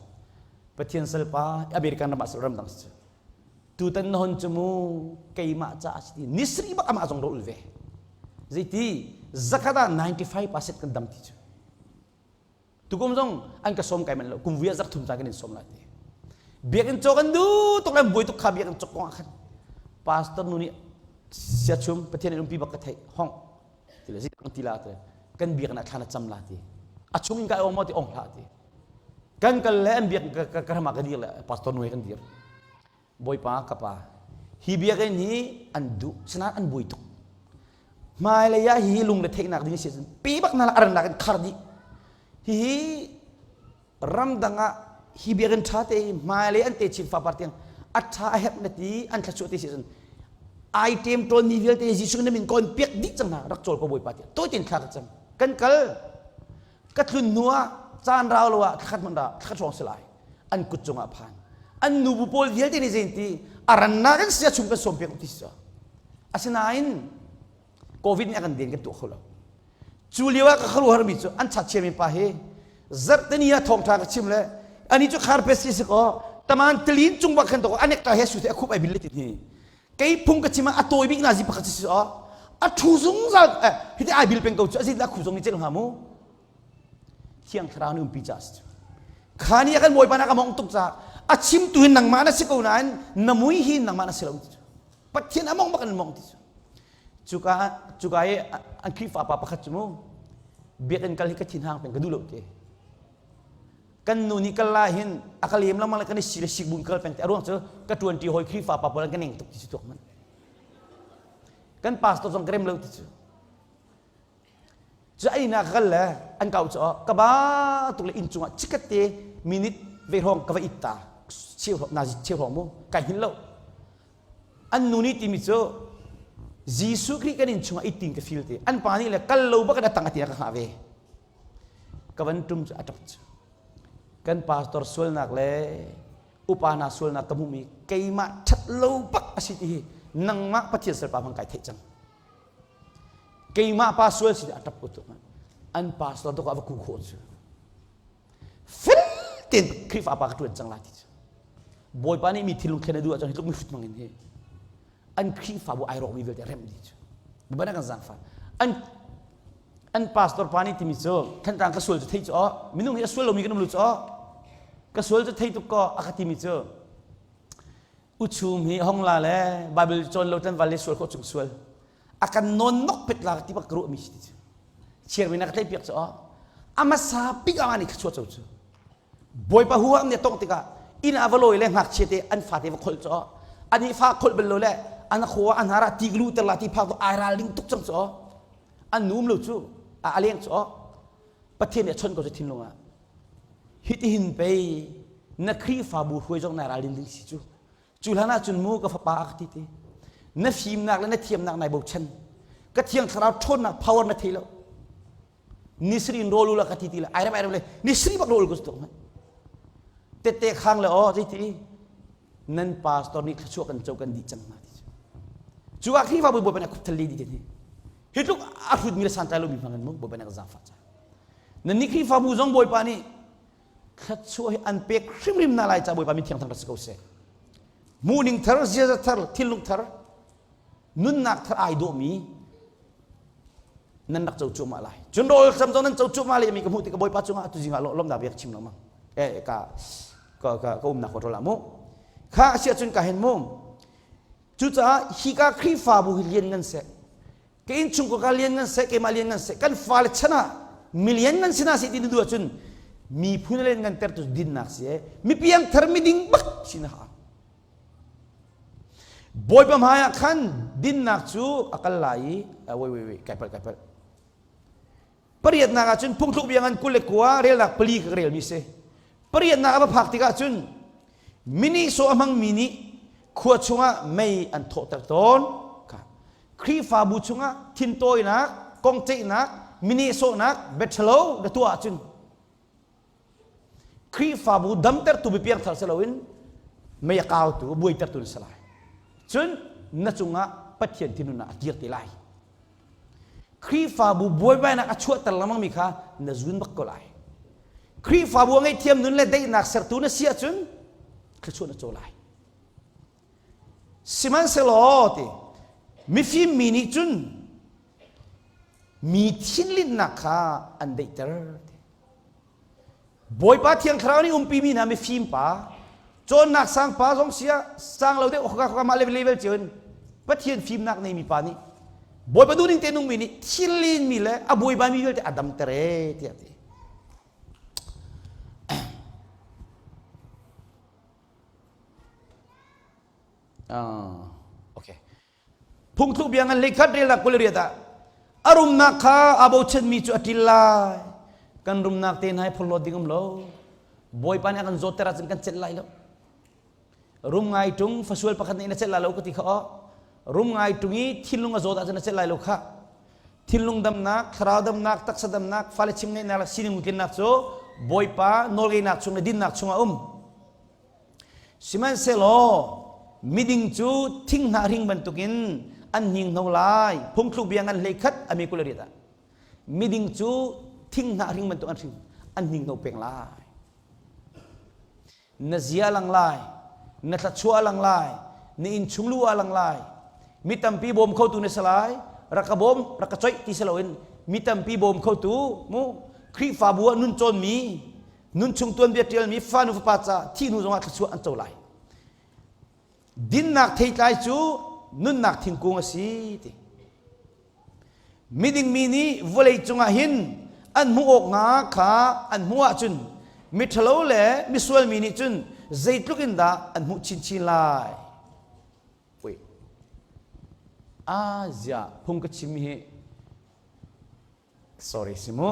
Pathian salpa American ram ah ram dang si tutan na hon cu mu keimah ca a si ti nisri bak amah zong ro ul ve zeiti zakhat ah 95% kan dam ti cu Tukum zong an ka sawm kai man lo kum vui ah zarh thum caan kan in sawm lai ti. Biakinn cawk an duh tuk le an buai tuk kha biakinn cawk kong ah khan pastor nu nih siachum Pathian in umpi bak ka theih hong ti le zik ti la ti kan biakinn ah thla na cam la ti a chung in kai ong maw ti ong hlah ti kan kal le an biak ka ka ram ah ka dir le pastor nu he kan dir Bawipa ka pa hi biakinn hi an duh sinain an buai tuk hmailei ah hihi lungre theihnak ding si pi bak na arannak in khar dih hihi ramdang ah hi biakinn ṭha te hi hmailei an te chin fapar tiang a ṭha a herh na ti an thlachuah te si cun ai ṭem ṭawn mi vialte Jesuh na min kawn piak dih cang hna rak cawl ko Bawipa tiah tawi tein thla ka cam kan kal ka tlun hnu ah caan rau lo ah thlakhat hmanh ra thlakhat hrawng si lai an kut cungah phan an nubu pawl vialte nih zein ti a rannak in sia chung kan sawm piak ti si asinain covid nih a kan den kan tuah kho lo cu lio ah ka khuaruahhar mi cu an chat mi pa hi zarhteni ah thawngtha ka chim le ani cu kharpet si si ko taman tilin cung bak khan to anek ta he su te a khup ai bil le ti hi kei phung ka chim ah a tawi bik na zi pakhat si si a thu zungzal eh hiti ai bil peng ko cu azit la khu zong ni cel hnga mu Thiang Thlarau nih umpi ca si cu. Kha ni ah kan Bawipa na ka mong tuk caah a chimtu hi nangmah na si ko nain na mui hi nangmah na si lo ti cu. Pathian a mong bak in mong ti cu. Cuka cuka i an Khrihfa pa pakhat cu mu biakinn kal hi ka thin hang peng ka duh lo ti. Kan nu nih kal la hin a ka lem lengmang le kan i si le sik bun kal peng ti a ruang cu ka ṭuan ṭi hawi Khrihfa pa pawl an ka neng tuk ti cu tuak man. Kan pastor zong ka rem lo ti cu. Cu a inn ah ka kal le an kau cu ka ba tuk le inn cungah chikat te minute ve hrawng ka va it ta cheu nazi cheu hrawng mu kai hin lo an nu nih timi cu Jesuh Khrih kan inn chungah it tin ka feel ti an pa nih le kal lo bak in a tang a ti ka hngah ve ka van tum cu a ṭap cu kan pastor sualnak le upa hna sualnak ka hmuhmi keimah ṭhat lo bak a si ti hi nangmah Pathian salpa hmang kai theih cang Keimah pa sual si a ṭap ko tuk. An pastor to ka va ku khawh cu. Fel tein Khrihfa pa ka ṭuan cang lai ti cu. Bawipa nih mi thinlung thlen a duh ahcun hi tluk mi hrut hmang in hi an Khrihfabu ai rawkmi vialte remh dih cu. Bana kan zaangfah. An an pastor pa nih timi cu Thantlang ka sual cu thei cu aw minung hi a sual lomi kan um lu cu aw ka sual cu thei tuk ko a ka timi cu Uchum hi hong la le Bible cawn lo tlanval le sual khawh chung sual. A kan nawn nok pet la ti bak ka ruah mi si ti cu. Chairman a ka tlaih piak cu a hmasa bik ah nih thluachuah co cu. Bawipa huham nih a tongh tikah inn ah va lawi le ngakchia te an fate va kholh cu an i fa kholh bal lo le an khua an har ah ti lu ter la ti phak ai ral ding tuk cang cu an num lo cu a leng cu Pathian nih a chawnh ko cu thinlung ah hitihin pei na Khrihfabu hruai zong nai ralrin ding si cu cu hlan ah cun mu ka fapa a ka ti te na fimnak le na thiamnak nai bochan ka thiang thlarau ṭhawnnak power na thei lo nisri in rawl ula ka ti ti le ai rem ai rem le nisri bak rawl ko tuk tette khang le aw zeiti nan pastor nih thluachuah kan co kan dih cang hna ti cu ah Khrihfabu bawipa nih a khupthal le di te hi tluk a hrut mi le santlai lomi hmang in mu bawipa nih a zaangfah ca nan nih Khrihfabu zong bawipa nih thluachuah hi an pek hrimhrim na lai ca bawipa min thiang thang rak si ko seh hmuhning thar ziaza thar thinlung thar nunnak thar ai dawhmi nan rak co cuahmah lai cun rawl sam zong nan co cuahmah le mi ka hmuh tikah bawipa cungah tu zingah lawmnak bia ka chim lengmang eh ka ka ka ka umnak hotel ah mu kha a si ahcun ka hen mu cucaah hika Khrihfabu hi lian ngan seh ka innchung ka lian ngan seh keimah lian ngan seh kan fale chan ah milian ngan sina si ti na duh ahcun miphun lian ngan ter tu dinnak si e mipiang thar miding bak si na ha Bawipa hmai ah khan dinnak cu a kal lai i wait wait wait kai palh kai palh pariatnak ah cun phungthluk bia ngan 29 relnak pali ka relmi si pariatnak a va phak tikah cun mini sawh a hmangmi nih khua chungah mei an thawhter tawn kha Khrihfabu chungah thintawinak kongceihnak mini sawhnak biaṭhalo na tuah ahcun Khrihfabu damtertu biapiangthar si loin mei a kautu buaitertu na si lai. Cun na cungah Pathian thinhunnak a kir te lai. Khrihfabu buaibainak a chuahter lengmangmi kha na zun bak ko lai. Khrihfabu a ngaihthiam nun le daihnak sertu na si ahcun thluachuah na co lai. Sihmanhsehlaw ti mifim mi nih cun mi thinlinhnak kha an daihter. Bawipa Thiang Thlarau nih umpimi hna mifim pa, cawnnak sang pa zong sia sang lo deuh khoka khoka mah level level cio in Pathian fimnak neimi pa nih Bawipa duhning te nungmi nih thil mi le a buaibai mi vialte a damter e tiah ti. Ah, okay. Phungthluk bia ngan hleikhat relnak 28 ah a rumnak kha aa bochanmi cu a ṭil lai. Kan rumnak te hna hi phorhlawt ding um lo. Bawipa nih a kan zawtter ahcun kan celh lai lo. Rum ngai ṭung fasual pakhat nih na celh lai lo ka ti kha aw. Rum ngai ṭung i thinlung a zawt ahcun na celh lai lo khah. Thinlung damnak, thlarau damnak, taksa damnak, fale chim ngeihnak le sining tlinnak cu Bawipa nawlngeihnak chung le dinnak chungah um. Sihmanhsehlaw miding cu thinghnah hring bantukin an hninghno lai. Phungthluk bia ngan 11 a mi 28 ah. Miding cu thinghnah hring bantuk an hring an hninghno peng lai. Na zia lang lai, na thluachuah lang lai, na innchung lu ah lang lai. Mi tampi bawm khotu na si lai, rak ka bawm, rak ka coih ti si loin mi tampi bawm khotu mu Khrihfabu ah nun cawnmi Nunchung tuanbia ṭialmi fanu fapa ca thih hnu zongah thluachuah an co lai. Dinnak theitlai cu nunnak thingkung a si ti. Miding mi nih vawlei cungah hin an hmuh awk hnga kha an hmuh ahcun miṭhalo le misual mi nih cun zeitluk in dah an hmuh chinchin lai. Ui. Ah, ziah phung ka chim hi Sorry si mu.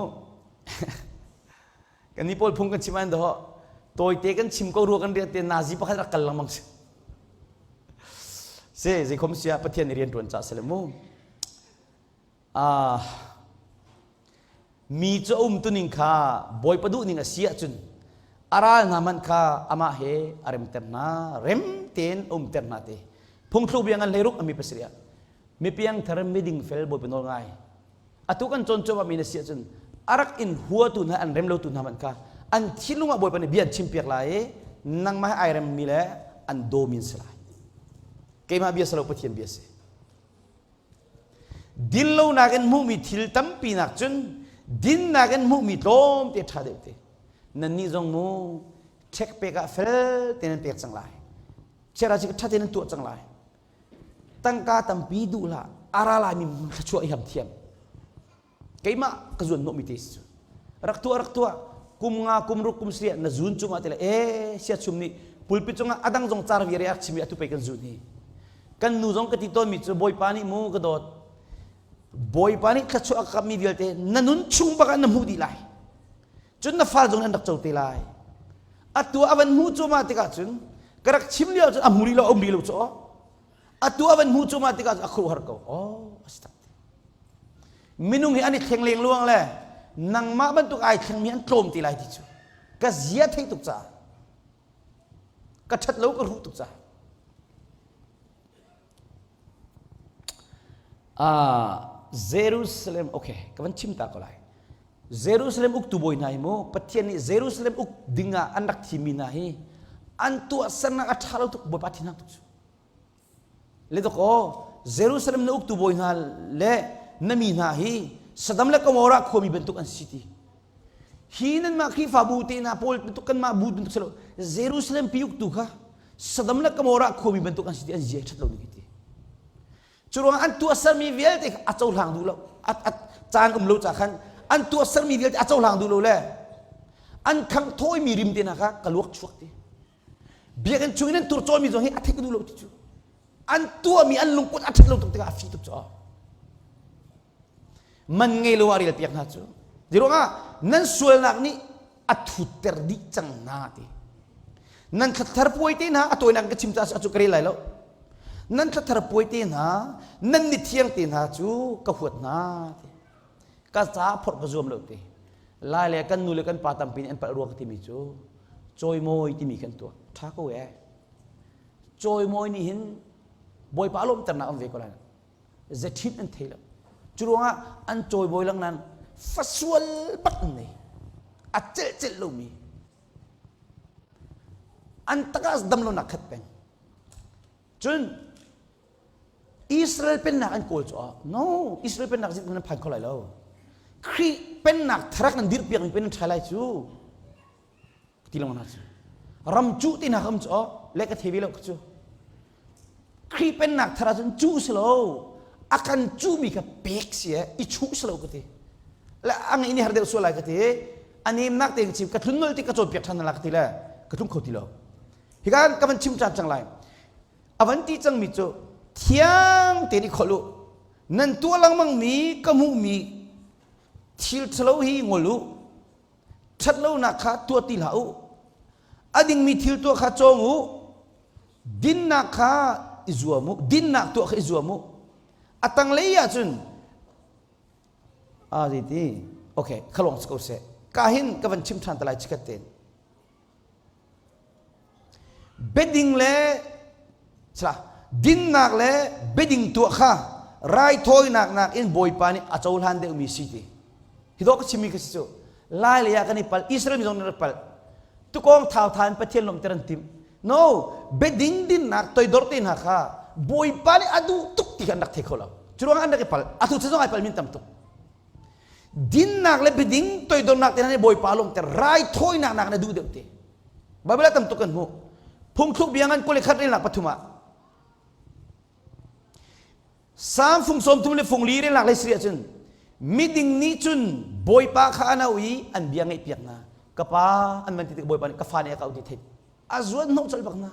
kan ni pawl phung kan chim an doh tawite kan chim ko rua kan rian te nazi pakhat rak kal lengmang si. Se zeikhom sia Pathian nih rian tuan ca sele mu. Ah mi cu um tuning kha bawipa duh ning a si ahcun a ral hna hmanh kha amah he a remter hna rem tein a umter hna te phungthluk bia ngan 16 ami pasarih ah mipiang thar miding fel bawipa nawl ngai atu kan cawn cuahmah mi na si ahcun a rak in huatu hna an rem lotu hna hmanh kha an thinlung ah bawipa nih bia an chimpiak lai i nangmah he ai remmi le an dawmi an si lai keimah bia si lo pathian bia si dinlonak in hmuhmi thil tampi nak cun dinnak in hmuhmi tlawmte ṭha deuh te nannih zong mu ṭhek pek ah fel te nan pek cang lai chiara chi ṭha te nan tuah cang lai tangka tampi duh hlah. A ra laimi thluachuah i ham thiam. Keimah ka zuan hnawhmi te si cu. Rak tuah rak tuah kum nga kum ruk kum sarih na zun cungah te le e sia chum nih pulpit cungah adang zong car viare ak chimi atu pei kan zun hi. Kan nu zong ka ti tawnmi cu Bawipa nih mu ka dawt. Bawipa nih thluachuah a ka kapmi vialte na nun chung bak ah na hmuh dih lai. Cun na fal zong an rak co te lai. Atu a van hmuh cuahmah tikah cun ka rak chim lio cun a hmu rih lo a um rih lo cu atu a van hmuh cuahmah tikah cun a khuaruahhar ko. Oh, a si tak. Minung hi an i thleng leng luang le nangmah bantuk ai thlengmi an tlawm ti lai ti cu ka zia theih tuk caah ka ṭhat lo ka hruh tuk caah Ah, Jerusalem okay ka van chim ta ko lai Jerusalem uktu bawi hna hi mu Pathian nih Jerusalem uk dingah an rak thimmi hna hi an tuahsernak a ṭha lo tuk Bawipa thinhang tuk cu Le dakaw Jerusalem na uktu bawi hna le na mi hna hi Sodom le Gomorrah khuami bantuk an si ti. Hi nanmah Khrihfabu te hna pawl bantuk kanmah bu bantuk si lo Jerusalem pi uktu kha Sodom le Gomorrah khuami bantuk an si ti an zia ṭhat lo ning hi ti. Cu ruangah an tuahsermi vialte kha a cohlang duh lo. A, a, caan um lo ca khan an tuahsermi vialte a cohlang duh lo le an khangh thawimi rim te hna kha ka luak chuak ti. Biakinn chung in an tur cawlmi zong hi a theih ka duh lo ti cu. An tuahmi an lungput a ṭhat lo tuk tikah a fi tuk cu. Man ngei lo ah rel piak hna cu. Di ruangah nan sualnak nih a thutter dih cang hna ti. Nan thlathar puai te hna a tawinak ka chim caah a cu ka rel lai lo. Nan thlathar puai te hna, nan ni thiang te hna cu ka huat hna ti. Ka ca phorh ka zuam lo ti. Lai le kan nu le kan pa tampi nih an palh rua ka timi cu cawimawi timi kan tuah. Ṭha ko ee. Cawimawi nih hin Bawipa lawmhternak um ve ko lai. Zeṭhin an thei lo. Cu ruangah an cawimawi lang nan fasual bak an nei. A celh celh lomi. An takah dam lonak khat peng. Cun Israel pennak an kawl cu no Israel pennak zit nan phan kho lai lo Khrih pennak tharak nan dirh piak mi pen nan ṭhai lai cu ti lo hna cu ram cu ti hna kam cu le ka thei ve lo cu Khrih pennak thar ahcun cu si lo a kan cu mi kha pek si e i chuh si lo ka ti le a ngei ni har deuh sual lai ka ti a nemnak tein chim ka thlun nol ti ka cawnpiak ṭhan la ka ti le ka tlung kho ti lo hika ka van chim caan cang lai A van ti cangmi cu thiang tein i kholh u. Nan tuah lengmangmi ka hmuhmi thil ṭhalo hi ngol u. Ṭhatlonak kha tuah ti hlah u. A dingmi thil tuah kha cawng u. Dinnak kha i zuam u. Dinnak tuah kha i zuam u. A tanglei ahcun a ti okay khalong si ko seh. Ka hin ka van chim ṭhan te lai chikat tein. Biading le dinnak le biading tuah kha raithawinak nakin Bawipa nih a cohlan deuhmi si ti. Hi dawh ka chimmi kha si cu. Lai lei ah kan i palh, Israel mi zong nih rak palh. Tukawng thau tha in Pathian lawmhter an timh. No, biading dinnak toidor te hna kha Bawipa nih a duh tuk ti kha an rak thei kho lo. Cu ruangah an rak i palh. Atu cu zong ai palmi an tam tuk. Dinnak le biading toidornak te hna nih Bawipa lawmhter raithawinak nak na duh deuh te. Bible ah tam tuk kan hmuh. Phungthluk bia ngan 21 relnak pathum ah Salm fung 30 le fung li relnak le siri ahcun miding nih cun Bawipa kha an auh i an bia ngaihpiak hna. Ka pa an van ti tik Bawipa nih ka fa nih a ka auh ti theih. A zuan hnawh colh bak hna.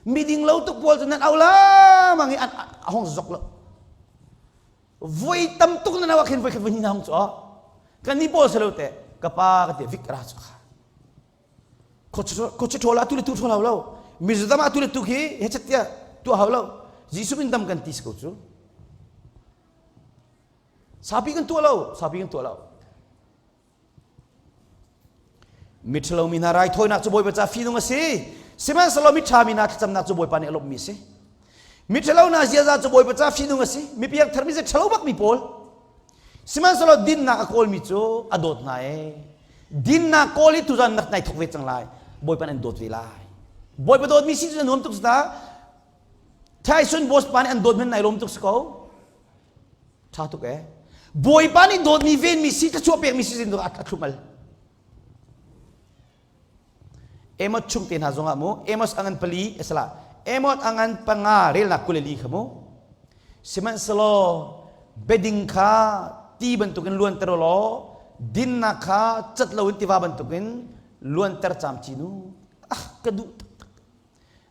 Miding lo tuk pawl cu nan au lamang i an a hong zok lo. Voi tam tuk na nawa khin voi khat voi hnih na hong cu kan ni pawl selo te ka pa ka ti vik ra cu kha khuachi ṭhawl ah tu le tu ṭhawl hau lo Mizoram ah tu le tu khi hechet tiah tuah hau lo Jesuh min dam kan ti si ko cu sapi kan tuah lo sapi kan tuah lo Miṭhalo mi hna raithawinak cu Bawipa ca fihnung a si. Sihmanhsehlaw miṭha mi hna thlacamnak cu Bawipa nih a lawmhmi a si. Miṭhalo hna ziaza cu Bawipa ca fihnung a si. Mi piangthar mi ṭhalo bakmi pawl. Sihmanhsehlaw dinnak a kawlmi cu a dawt hna ee. Dinnak kawl hi tuzan nak nai thok ve cang lai. Bawipa nih an dawt ve lai. Bawipa dawtmi si cu na nuam tuk si ta. Tyson boss pa nih an dawt men nai lawm tuk si ko. Ṭha tuk ee. Bawipa nih dawtmi venmi si thluachuah pekmi si zin a thlum al. Amos chung te hna zongah mu Amos angan pali asala Amos angan panga relnak 22 kha mu. Sihmanhsehlaw biading kha ti bantukin luanter u law dinnak kha cat loin tiva bantukin luanter camcin u. Ah, ka duh taktak.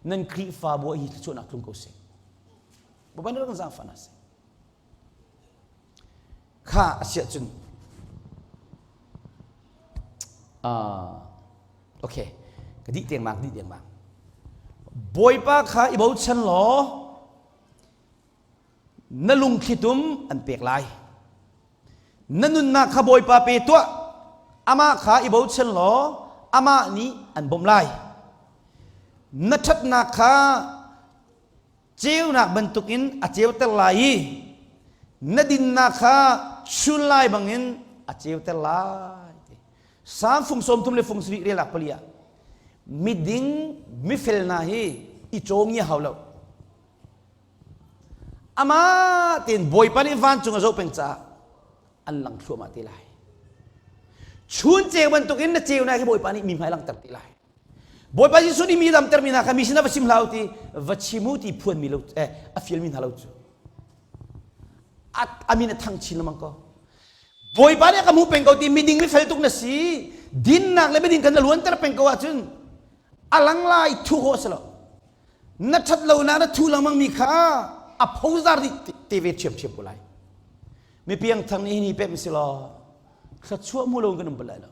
Nan Khrihfabu ah hi thluachuahnak tlung ko seh. Bawipa nih rak kan zaangfah hna seh. Kha a si ahcun uh, okay, ka dih dengmang, dih dengmang. Bawipa kha i bochan law na lungthlitum an pek lai. Na nunnak kha Bawipa pe tuah, amah kha i bochan law amah nih an bawmh lai. Na ṭhatnak kha ceunak bantukin a ceuter lai i na dinnak kha chunlai bangin a ceuter lai. Salm fung 30 le fung sarih relak pali ah miding mifel hna hi i cawngi hau lo. Amah tein Bawipa nih vancung a zoh peng caah an lang thluahmah te lai. Chun ceu bantukin na ceunak hi Bawipa nih mi hmai langhter te lai. Bawipa Jesuh nih mi damtermi hna kha mi sinah va chim hlah u ti va chim u ti phuanmi lo eh, a fialmi hna lo cu. A min a thang chin lengmang ko. Bawipa nih a ka hmu peng ko ti miding mifel tuk na si. Dinnak le miding kan na luanter peng ko ahcun a lang lai thu khawh a si lo. Na ṭhat lonak na thu lengmang mi kha a phozar dih te ve ṭhiamṭhiam ko lai. Mi piangthar nih hi pem si law thluachuah mu lo kan um bal lai lo.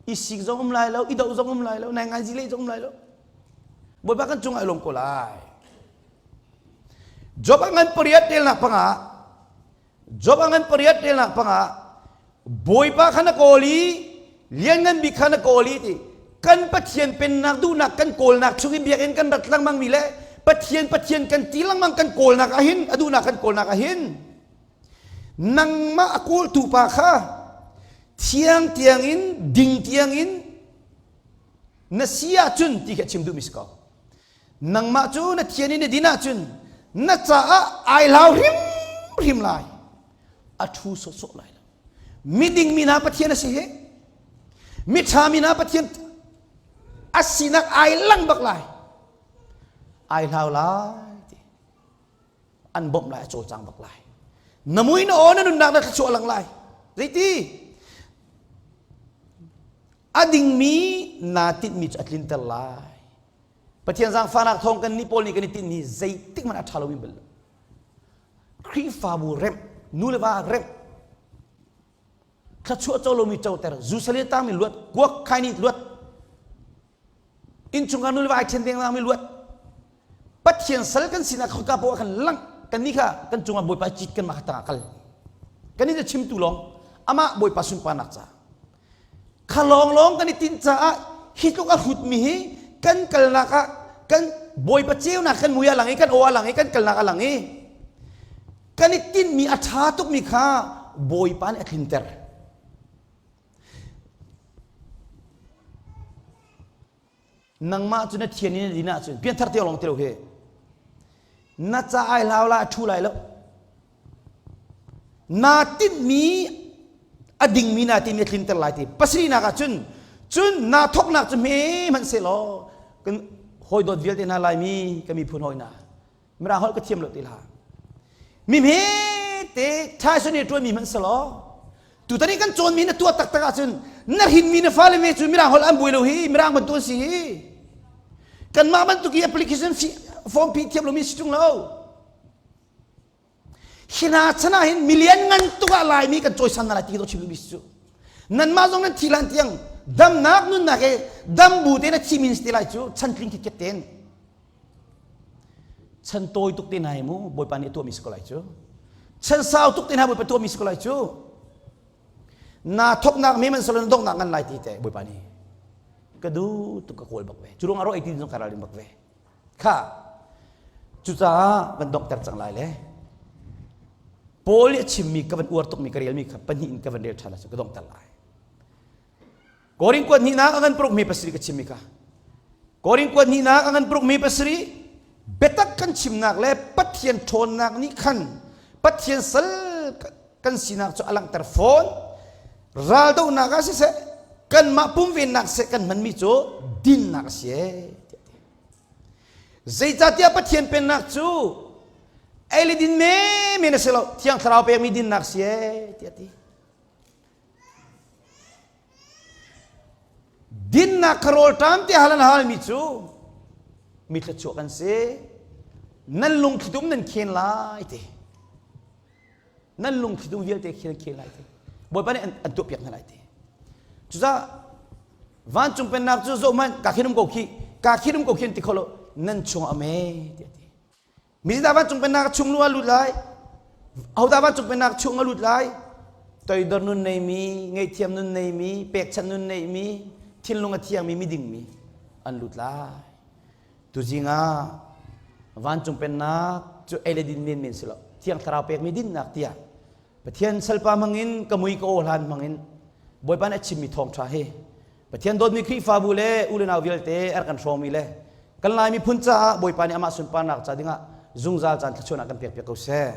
I sik zong um lai lo, i doh zong um lai lo, nai ngai zi zong um lai lo. Bawipa kan cungah i lawm ko lai. Job a ngan pariat telnak panga Job a ngan pariat telnak panga Bawipa kha na kawl i lianngan bik kha na kawl i ti kan Pathian pennak duhnak kan kawlnak chung i biakinn kan rat lengmang mi le Pathian Pathian kan ti lengmang kan kawlnak ahhin a duhnak kan kawlnak ahhin nangmah a kawltu pa kha thiang tiang in ding tiang in na si ahcun ti khi a chim duhmi si ko nangmah cu na thian in na din ahcun na caah ai hlau hrimhrim lai a ṭhu sawhsawh lai lo miding mi hna Pathian a si hi miṭha mi hna Pathian a sinak ai lang bak lai ai hlau lai ti an bawmh lai a cawlcang bak lai na mui na aw na nunnak na thluachuah lang lai zeiti a dingmi naa tinhmi cu a tlinter lai Pathian zaangfahnak thawng kan nih pawl nih kan i tinhmi zeitik hmanh a ṭha lomi bal lo Khrihfabu remh nu le va remh thluachuah co lomi coter zusale tangmi luat kuak khai nih luat innchungkhar nu le va ai ṭhen dengmang mi luat Pathian sal kan sinak khoika poah kan lang kan nih kha kan cungah Bawipa cit kan mah kha tangah kal kan nih chimtu lawng amah Bawipa sunparnak ca kha lawng lawng kan i tinh caah hi tluk a hrutmi hi kan kalnak ah kan Bawipa ceunak kan mui a lang i kan aw a lang i kan kalnak a lang i kan i tinhmi a ṭha tukmi kha Bawipa nih a tlinter. Nangmah cu na thian in na din ahcun pianthar te lawng ti lo hi na ca ai hlau la a ṭhu lai lo naa tinhmi a dingmi naa tinhmi a tlinter lai ti pasarihnak ah cun cun naa thawknak cu hme hmanh sehlaw kan hawi dawt vialte hna laimi ka miphun hawi hna Mirang holh ka thiam lo ti hlah. Mi hme te ṭhaison i ṭuanmi hmanh selaw tutan i kan cawnmi na tuah taktak ahcun na hrinmi na fale me cu mirang holh an buai lo hi mirang bantuk an si hi kanmah bantuk i application form pi thiam lomi si ṭung lo hi hna chan ah hin milian ngan tuk ah laimi kan cawisan hna lai ti ka chim duhmi si cu nanmah zong nan thi lan tiang damnak nunnak he dam bu te na thi min si te lai cu chan tling khit ten Chan tawi tuk te hna hi mu Bawipa nih a tuahmi si ko lai cu. Chan sau tuk te hna Bawipa tuahmi si ko lai cu. Na thoknak me man salo na donghnak ngan lai ti te Bawipa nih ka du tuk ka kawl bak ve. Cu ruangah ro ei ti zong ka ralrin bak ve. Kha cucaah van donghter cang lai le Paul nih a chimmi ka van uar tukmi ka relmi kha pahnih in ka van rel ṭhan ahcun ka donghter lai. Korin kuat hnihnak a ngan paruk mi pasarih ka chimmi kha. Korin kuat hnihnak a ngan paruk mi pasarih biatak kan chimnak le Pathian ṭhawnnak nih khan Pathian sal kan sinak cu a langhter fawn. Raldohnak ah siseh kanmah pumvennak seh kan hmanmi cu dinnak a si ee. Zeicahtiah Pathian pennak cu Ei le din men a si lo. Thiang Thlarau pekmi dinnak si ee tiah ti. Dinnak kha rawlṭam te hal an halmi cu mi thluachuah kan si. Nan lungthlitum nan khen lai ti. Nan lungthlitum vialte khen khen lai ti. Bawipa nih an tuahpiak hna lai ti. Cucaah vancung pennak cu zohhmanh ka khin um ko khi ka khin um ko khi an ti kho lo nan chung a me tiah ti. Mizindah vancung pennak chung lu a lut lai? Ahodah vancung pennak chung a lut lai? Toidor nun neimi, ngaihthiam nun neimi, pekchanh nun neimi, thinlung a thiangmi, miding mi an lut lai. Tuzing ah vancung pennak cu ei le din men men si lo. Thiang Thlarau pekmi dinnak tiah Pathian salpa hmangin ka mui ka aw hlan hmangin Bawipa nih a chimmi thawngṭha hi Pathian dawtmi Khrihfabu le u le nau vialte a rak kan hrawmmi le kan Lai miphun caah Bawipa nih amah sunparnak ca dingah zungzal caan thluachuahnak kan pekpiak ko seh.